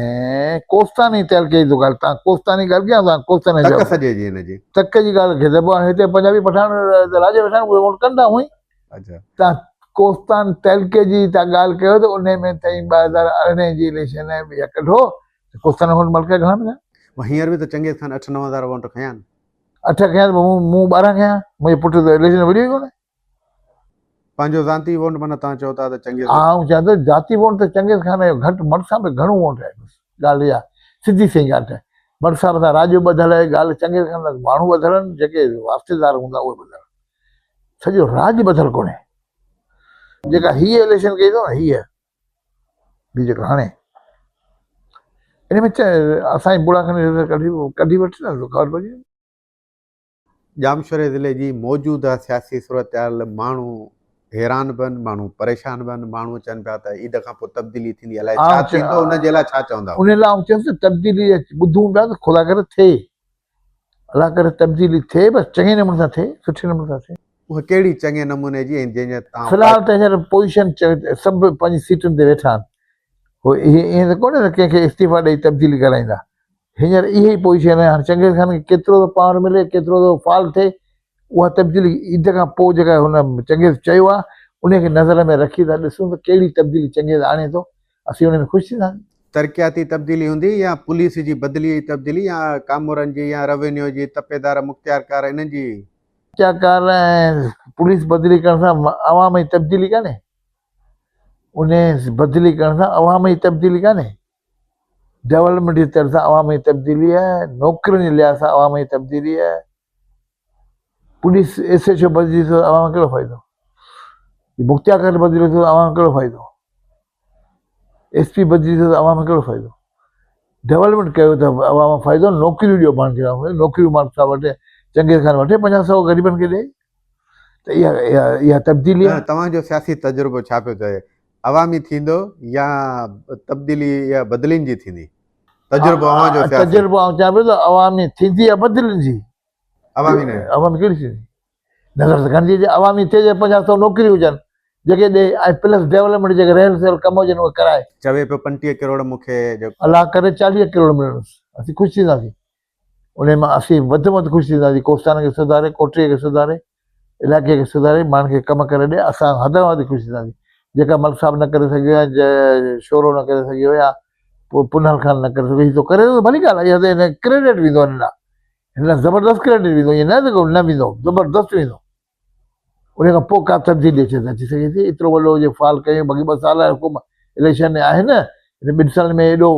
ڪوستاني تعلقي جي ٿو ڳالهه تان ڪوستاني ڳالهه ڪيان تان ڪوستاني تڪ سڄي جي هن جي. تڪ جي ڳالهه کي ته پوء هتي پنجابي پٺاڻ راجا ويٺا آهن اهي ووٽ ڪن ٿا هونئن ئي. اڇا. تان ڪوستان تعلقي جي تان ڳالهه ڪيو ته انهي ۾ تائين 2018 جي اليڪشن يا ڪڍو ته ڪوستان ووٽ ملڪ جا گهڻا مليا. هينئر به ته چنگيز خان اٺ نو هزار ووٽ کنيا آهن. اٺ کنيا ته مون 12 کنيا، منهنجي پٽ ته اليڪشن وڙهيو ئي ڪونه. پنهنجو ذاتي ووٽ معنيٰ توهان چئو ٿا ته چنگيز. ها آئون چوان ٿو ذاتي ووٽ ته چنگيز خان جو گهٽ مرد صاحب جو گهڻو ووٽ آهي بس ڳالهه اها سڌي سئين ڳالهه ته مرد صاحب سان راڄ ٻڌل آهي ڳالهه چنگيز خان سان ماڻهو ٻڌل آهن جيڪي واسطيدار هوندا اهي ٻڌل آهن سڄو راڄ ٻڌل ڪونهي جيڪا هيء اليڪشن ڪئي اٿو نه هيء ٻي جيڪا هاڻي ان ۾ اسان جي بوڙا کڻي ڪڍي ڪڍي وٺ نه خبر پئجي. ڄامشوري ضلعي جي موجوده سياسي صورتحال ماڻهو حيران به آهن ماڻهو پريشان به آهن ماڻهو چون پيا ته عيد کان پوء تبديلي ٿيندي الائي ڇا ٿيندو ان جي لاء ڇا چوندا. ان لاء آئون چيس ته تبديلي ٻڌون پيا ته خدا ڪري ٿئي الله ڪري تبديلي ٿئي بس چڱي نموني سان ٿئي سٺي نموني سان ٿئي. اها ڪهڙي چڱي نموني جي ۽ جنهن جي تان في الحال ته هينئر پوزيشن سڀ پنهنجي سيٽن تي ويٺا آهن هو اهي ائين ته ڪونهي ته ڪنهن کي استعيفا ڏئي تبديلي ڪرائيندا هينئر اهي ئي پوزيشن آهي هاڻي چنگيز خان کي ڪيترو ٿو پاور ملي ڪيترو ٿو فال ٿئي اها تبديلي عيد کان پوء جيڪا هن چنگيز چيو آهي ان کي نظر ۾ رکي ٿا ڏسون ته ڪهڙي تبديلي چنگيز آڻي ٿو اسين ان ۾ خوش ٿينداسين. ترقياتي تبديلي هوندي يا پوليس جي بدلي جي تبديلي يا ڪامورن جي يا روينيو جي تپيدار مختيارڪار انهن جي. مختيارڪار ۽ پوليس بدلي ڪرڻ سان عوام جي تبديلي ڪانهي ان بدلي ڪرڻ سان عوام جي تبديلي ڪانهي ڊولپمينٽ جي طرف سان عوام جي تبديلي آهي نوڪرين جي لحاظ سان عوام جي تبديلي آهي پوليس ايس ايڇ او بدلجي ٿو عوام کي ڪهڙو فائدو مختيار ڪار بدلجي ٿو عوام کي ڪهڙو فائدو ايس پي بدلجي ٿو عوام کي ڪهڙو فائدو ڊولپمينٽ ڪيو ته عوام فائدو نوڪريون ڏيو پاڻ کي نوڪريون مالڪ صاحب وٺي چنگيز خان وٺي 50 سو غريبن کي ڏي ته اها اها تبديلي آهي. توهان جو سياسي تجربو ڇا پيو چوي عوامي ٿيندو يا تبديلي يا بدلين جي ٿيندي؟ تجربو اوهان جو سياسي. تجربو آئون چوان پيو ته عوامي ٿيندي يا بدلين جي؟ عوامي نه. عوامي ڪهڙي ٿيندي؟ نظر ته ڪانه ٿي اچي عوامي ٿئي جي 50 سو نوڪريون هجن جيڪي ڏي ۽ پلس ڊولپمينٽ جيڪي رهيل سهيل ڪم هجن اهي ڪرائي. چوي پيو 35 ڪروڙ مون کي جيڪو. الله ڪري 40 ڪروڙ ملنس اسين خوش ٿينداسين. انهي مان اسين وڌ ۾ وڌ خوش ٿينداسين، ڪوستان کي سڌاري، ڪوٽڙي کي سڌاري، علائقي کي سڌاري، ماڻهن کي ڪم ڪري ڏي، اسان حد کان وڌيڪ خوش ٿينداسين، جيڪا ملڪ صاحب نه ڪري سگهيو يا شورو نه ڪري سگهيو يا پنهل خان نه ڪري سگهيو، هي تو ڪري ٿو ته ڀلي ڳالهه آهي، اها ته هن ڪريڊٽ ويندو هن ڏانهن، هن ڏانهن زبردست ڪريڊٽ ويندو، ائين نه ته نه ويندو، زبردست ويندو. ان کان پوء ڪا تبديلي اچي ته اچي سگهي ٿي، ايترو وڏو جي فعال ڪيون باقي ٻه سال حڪومت اليڪشن آهي نه، هن ٻن سالن ۾ ايڏو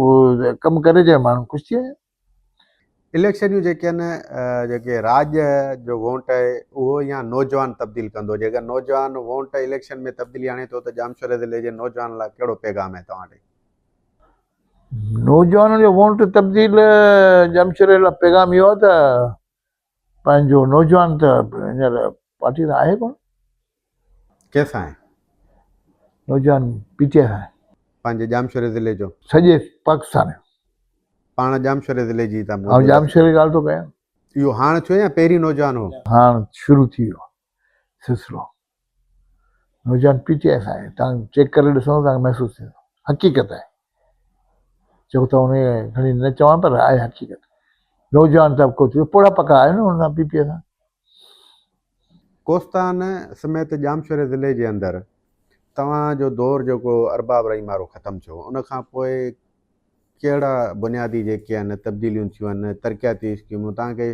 ڪم ڪري جو ماڻهو خوش ٿي وڃن. اليڪشن جون جيڪي آهن جيڪي راڄ جو وونٽ آهي اهو يا نوجوان تبديل ڪندو جيڪر نوجوان وونٽ اليڪشن ۾ تبديلي آڻي ٿو ته ڄامشوري ضلعي جي نوجوان لاء ڪهڙو پيغام آهي توهان ڏي؟ نوجوانن جو وونٽ تبديل ڄامشوري لاء پيغام اهو آهي ته پنهنجو نوجوان ته هينئر پارٽي سان آهي ڪونه. ڪنهن سان آهي؟ نوجوان پي ٽي آء سان آهي. پنهنجي ڄامشوري ضلعي جو؟ سڄي پاڪستان جو. پاڻ ڄامشوري ضلعي جي ته آئون ڄامشوري جي ڳالهه ٿو ڪيان. اهو هاڻ ٿيو يا پهرين نوجوان هو؟ هاڻ شروع ٿي ويو سلسلو. نوجوان پي ٽي آء سان آهي. توهان چيڪ ڪري ڏسندو توهان کي محسوس ٿيندو. حقيقت آهي. چئو ته ان کي کڻي نه چوان پر آهي حقيقت. نوجوان طبقو ٿيو پوڙها پڪا آهن ان سان پي پي سان. ڪوستان سميت ڄامشوري ضلعي جي اندر توهان جو دور جيڪو ارباب رحيم وارو ختم ٿيو ان کان پوء ڪهڙا بنيادي جيڪي آهن تبديليون ٿيون آهن ترقياتي اسڪيمون توهان کي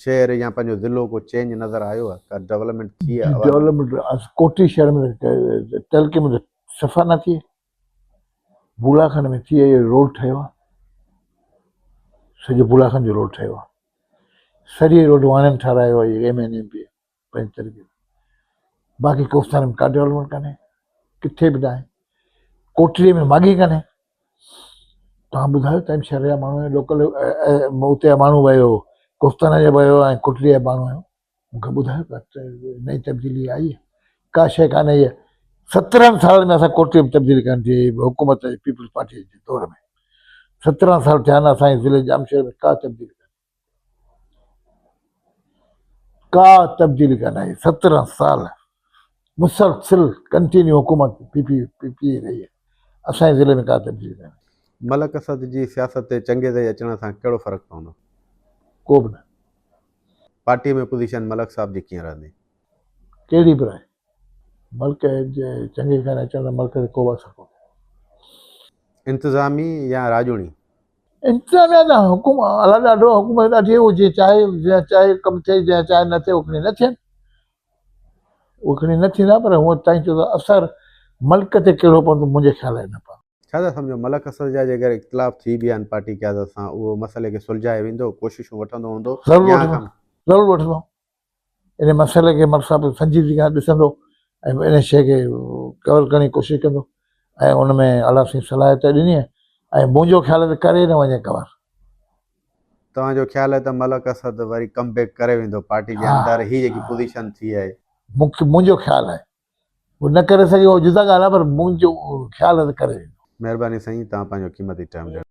شهر يا پنهنجو ضلعو ڪو چينج نظر آيو آهي ڪا ڊولپمينٽ ٿي آهي؟ ڊولپمينٽ ڪوٽڙي شهر ۾ تعلقي ۾ ته صفا نه ٿي بولا خان ۾ ٿي اهو روڊ ٺهيو آهي سڄو بولا خان جو روڊ ٺهيو آهي سڄي روڊ واڻين ٺهرايو آهي ايم اين ايم پي پنهنجي طريقي باقي ڪوستان ۾ ڪا ڊولپمينٽ ڪانهي ڪٿي به ناهي ڪوٽڙي ۾ ماڳي ڪانهي توهان ٻڌايو تائين شهر جا ماڻهو آهيو لوڪل اتي جا ماڻهو به آهيو ڪوستان جا به آهيو ۽ ڪوٽڙي جا ماڻهو آهيو مون کي ٻڌايو ته نئين تبديلي آئي آهي ڪا شيء ڪانه آئي آهي 17 سالن ۾ اسان ڪوٽڙي ۾ تبديلي ڪانه ٿي حڪومت پيپلز پارٽي جي دور ۾ 17 سال ٿيا آهن اسان جي ضلعي ڄامشوري ۾ ڪا تبديلي ڪانه ڪا تبديلي ڪانه آئي 17 سال مسلسل ڪنٽينيو حڪومت پي پي پي پي رهي آهي اسان جي ضلعي ۾ ڪا تبديلي ڪانه ملڪ اسد جي سياست تي چنگيز جي اچڻ سان ڪهڙو فرق پوندو؟ ڪو به نه. پارٽيء ۾ پوزيشن ملڪ صاحب جي ڪيئن رهندي؟ ڪهڙي به رهي، ملڪ جي چنگيز خان اچڻ سان ملڪ تي ڪو به اثر ڪونه ٿيندو. انتظامي يا راڄوڻي؟ انتظاميا ڏانهن حڪم الله ڏاڍو حڪومت ڏاڍي هو جيئن چاهي جيئن چاهي ڪم ٿئي جيئن چاهي نه ٿئي اهو کڻي نه ٿين اهو کڻي نه ٿيندا پر هونء تائين چيو ته اثر ملڪ تي ڪهڙو پوندو منهنجي خيال ۾ نه پوندو. ڇا ٿا سمجهو ملڪ اسد جا جيڪر اختلاف ٿي به آهن پارٽي قيادت سان اهو مسئلي کي سلجهائي ويندو ڪوششون وٺندو هوندو ضرور وٺندو ضرور وٺندو ان مسئلي کي ملڪ صاحب سنجيدگي سان ڏسندو ۽ ان شيء کي ڪور ڪرڻ جي ڪوشش ڪندو ۽ ان ۾ الله سائين صلاحيت ڏني ۽ منهنجو خيال آهي ته ڪري نه وڃي ڪور. توهان جو خيال آهي ته ملڪ اسد وري ڪم بيڪ ڪري ويندو پارٽي جي اندر هي جيڪي پوزيشن ٿي آهي. مون کي منهنجو خيال آهي هو نه ڪري سگهي اهو جدا ڳالهه آهي پر منهنجو خيال آهي ته ڪري ويندو. مهرباني سائين توهان پنهنجو قيمتي ٽائيم ڏنو.